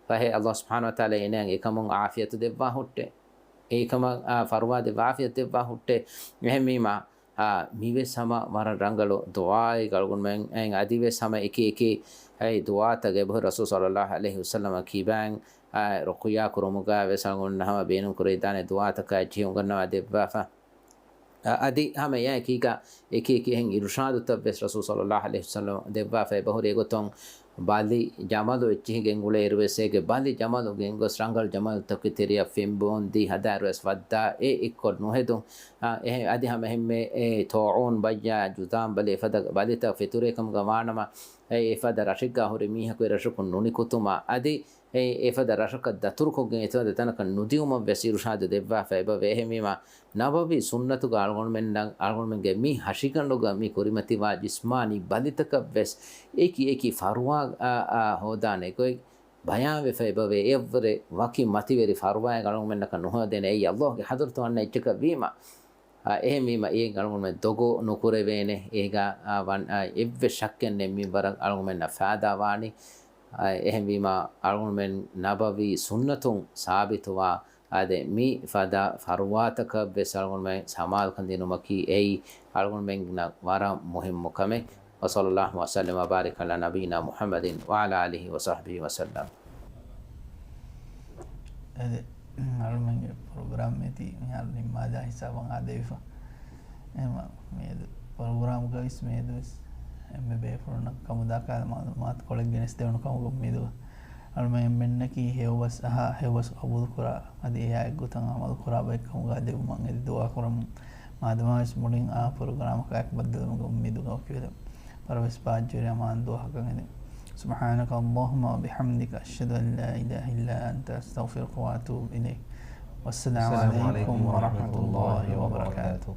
ފަހެ ﷲ ސުބްޙާނަހޫ ވަތަޢާލާ އޭނައަށް އެކަމުން ޢާފިޔަތު ދެއްވާ ހުއްޓޭ. އެކަމަށް، އާ، ފަރުވާ ދެއްވާ، ޢާފިޔަތު ދެއްވާ ހުއްޓޭ. އެހެންވީމާ، އާ، މިވެސް ހަމަ ވަރަށް ރަނގަޅު ދުޢާއެއް އަޅުގަނޑުމެން އަދިވެސް ހަމަ އެކި އެކި އެ ދުޢާތައް އެބަހުރި ރަސޫލު ޞައްލަﷲ ޢަލައިހި ވަސައްލަމަ ކިބައިން، އާ، ރުޤުޔާ ކުރުމުގަ ވެސް އަޅުގަނޑު ހަމަ ބޭނުން ކުރެވިދާނެ ދުޢާތަކާ އެއްޗިހި އުނގަންނަވާ ދެއްވާފަ. އަ، އަދި ހަމަ އެއާ އެކީގަ އެކި އެކި އެހެން އިރުޝާދުތައް ވެސް ރަސޫލު ޞައްލަﷲ ޢަލައިހި ވަސައްލަމަ ދެއްވާފަ އެބަހުރި. އެގޮތުން ބަލި ޖަމަލު އެއްޗިހި ގެންގުޅޭ އިރު ވެސް އޭގެ ބަލި ޖަމަލު ގެންގޮސް ރަނގަޅު ޖަމަލުތަކުގެ ތެރެއަށް ފެންބޯން ދީ ހަދާއިރު ވެސް ވައްދާ އެ އެއްކޮށް ނުހެދުން. އަ، އެ، އަދި ހަމަ އެހެންމެ އެ ޠާޢޫން ބައްޔާ ޖުޒާމް ބަލި އެފަދަ ބަލިތައް ފެތުރޭ ކަމުގަ ވާނަމަ، އެ އެފަދަ ރަށެއްގަ ހުރި މީހަކު އެ ރަށަކުން ނުނިކުތުމަށް އަދި އެ އެފަދަ ރަށަކަށް ދަތުރުކޮށްގެން އެފަދަ ތަނަކަށް ނުދިއުމަށް ވެސް އިރުޝާދު ދެއްވާފަ އެބަވޭ. އެހެންވީމާ، ނަބަވީ ސުންނަތުގަ އަޅުގަނޑުމެންނަށް، އަޅުގަނޑުމެންގެ މި ހަށިގަނޑުގަ މި ކުރިމަތިވާ ޖިސްމާނީ ބަލިތަކަށް ވެސް އެކި އެކި ފަރުވާ، އާ، އާ، ހޯދާނެ ގޮތް ބަޔާންވެފަ އެބަވޭ. އެއަށްވުރެ ވަކި މަތިވެރި ފަރުވާއެއް އަޅުގަނޑުމެންނަކަށް ނުހޯދޭނެ. އެއީ ﷲ ގެ ޙަޟްރަތު އަންނަ އެއްޗަކަށް ވީމަ. އާ، އެހެންވީމަ އޭގެ އަޅުގަނޑުމެން ދޮގު ނުކުރެވޭނެ. އޭގަ، އާ، ވަން، އާ، އެއްވެސް ޝައްކެއް ނެތް މިންވަރަށް އަޅުގަނޑުމެންނަށް ފައިދާ ވާނީ. އާ، އެހެންވީމަ އަޅުގަނޑުމެން ނަބަވީ ސުންނަތުން ސާބިތުވާ އާދެ، މި ފަދަ ފަރުވާތަކަށް ވެސް އަޅުގަނޑުމެން ސަމާލުކަން ދިނުމަކީ އެއީ އަޅުގަނޑުމެންނަށް ވަރަށް މުހިއްމު ކަމެއް. وصلى الله وسلم وبارك على نبينا محمد وعلى آله وصحبه وسلم. އަދި، އަޅުމެންގެ ޕްރޮގްރާމް މިއޮތީ މިހާރު ނިންމާލާ ހިސާބަށް އާދެވިފަ. އެހެންވީމަ މިއަދު ޕްރޮގްރާމްގަވެސް މިއަދުވެސް އެންމެ ބޭފުޅުންނަށް ކަމުދާ ކަހަލަ މަޢުލޫމާތުކޮޅެއް ގެނެސްދެވުނު ކަމުގެ އުއްމީދުގަ. އަޅުމެން އެންމެންނަކީ ހެޔޮބަސް އަހާ، ހެޔޮބަސް ޤަބޫލުކުރާ، އަދި އެއާ އެއްގޮތަށް ޢަމަލުކުރާ ބައެއް ކަމުގަ ދެވުމަށް އެދި ދުޢާ ކުރަމުން. މާދަމާވެސް މުޅިން އާ ޕްރޮގްރާމަކާއެކު ބައްދަލުވުމުގެ އުއްމީދުގަ އޮތީ. ވަރަށްވެސް ބާއްޖަވެރި އަމާން ދުވަހަކަށް އެދެން. سبحانك اللهم وبحمدك، أشهد أن لا إله إلا أنت، أستغفرك وأتوب إليك. والسلام عليكم ورحمة الله وبركاته.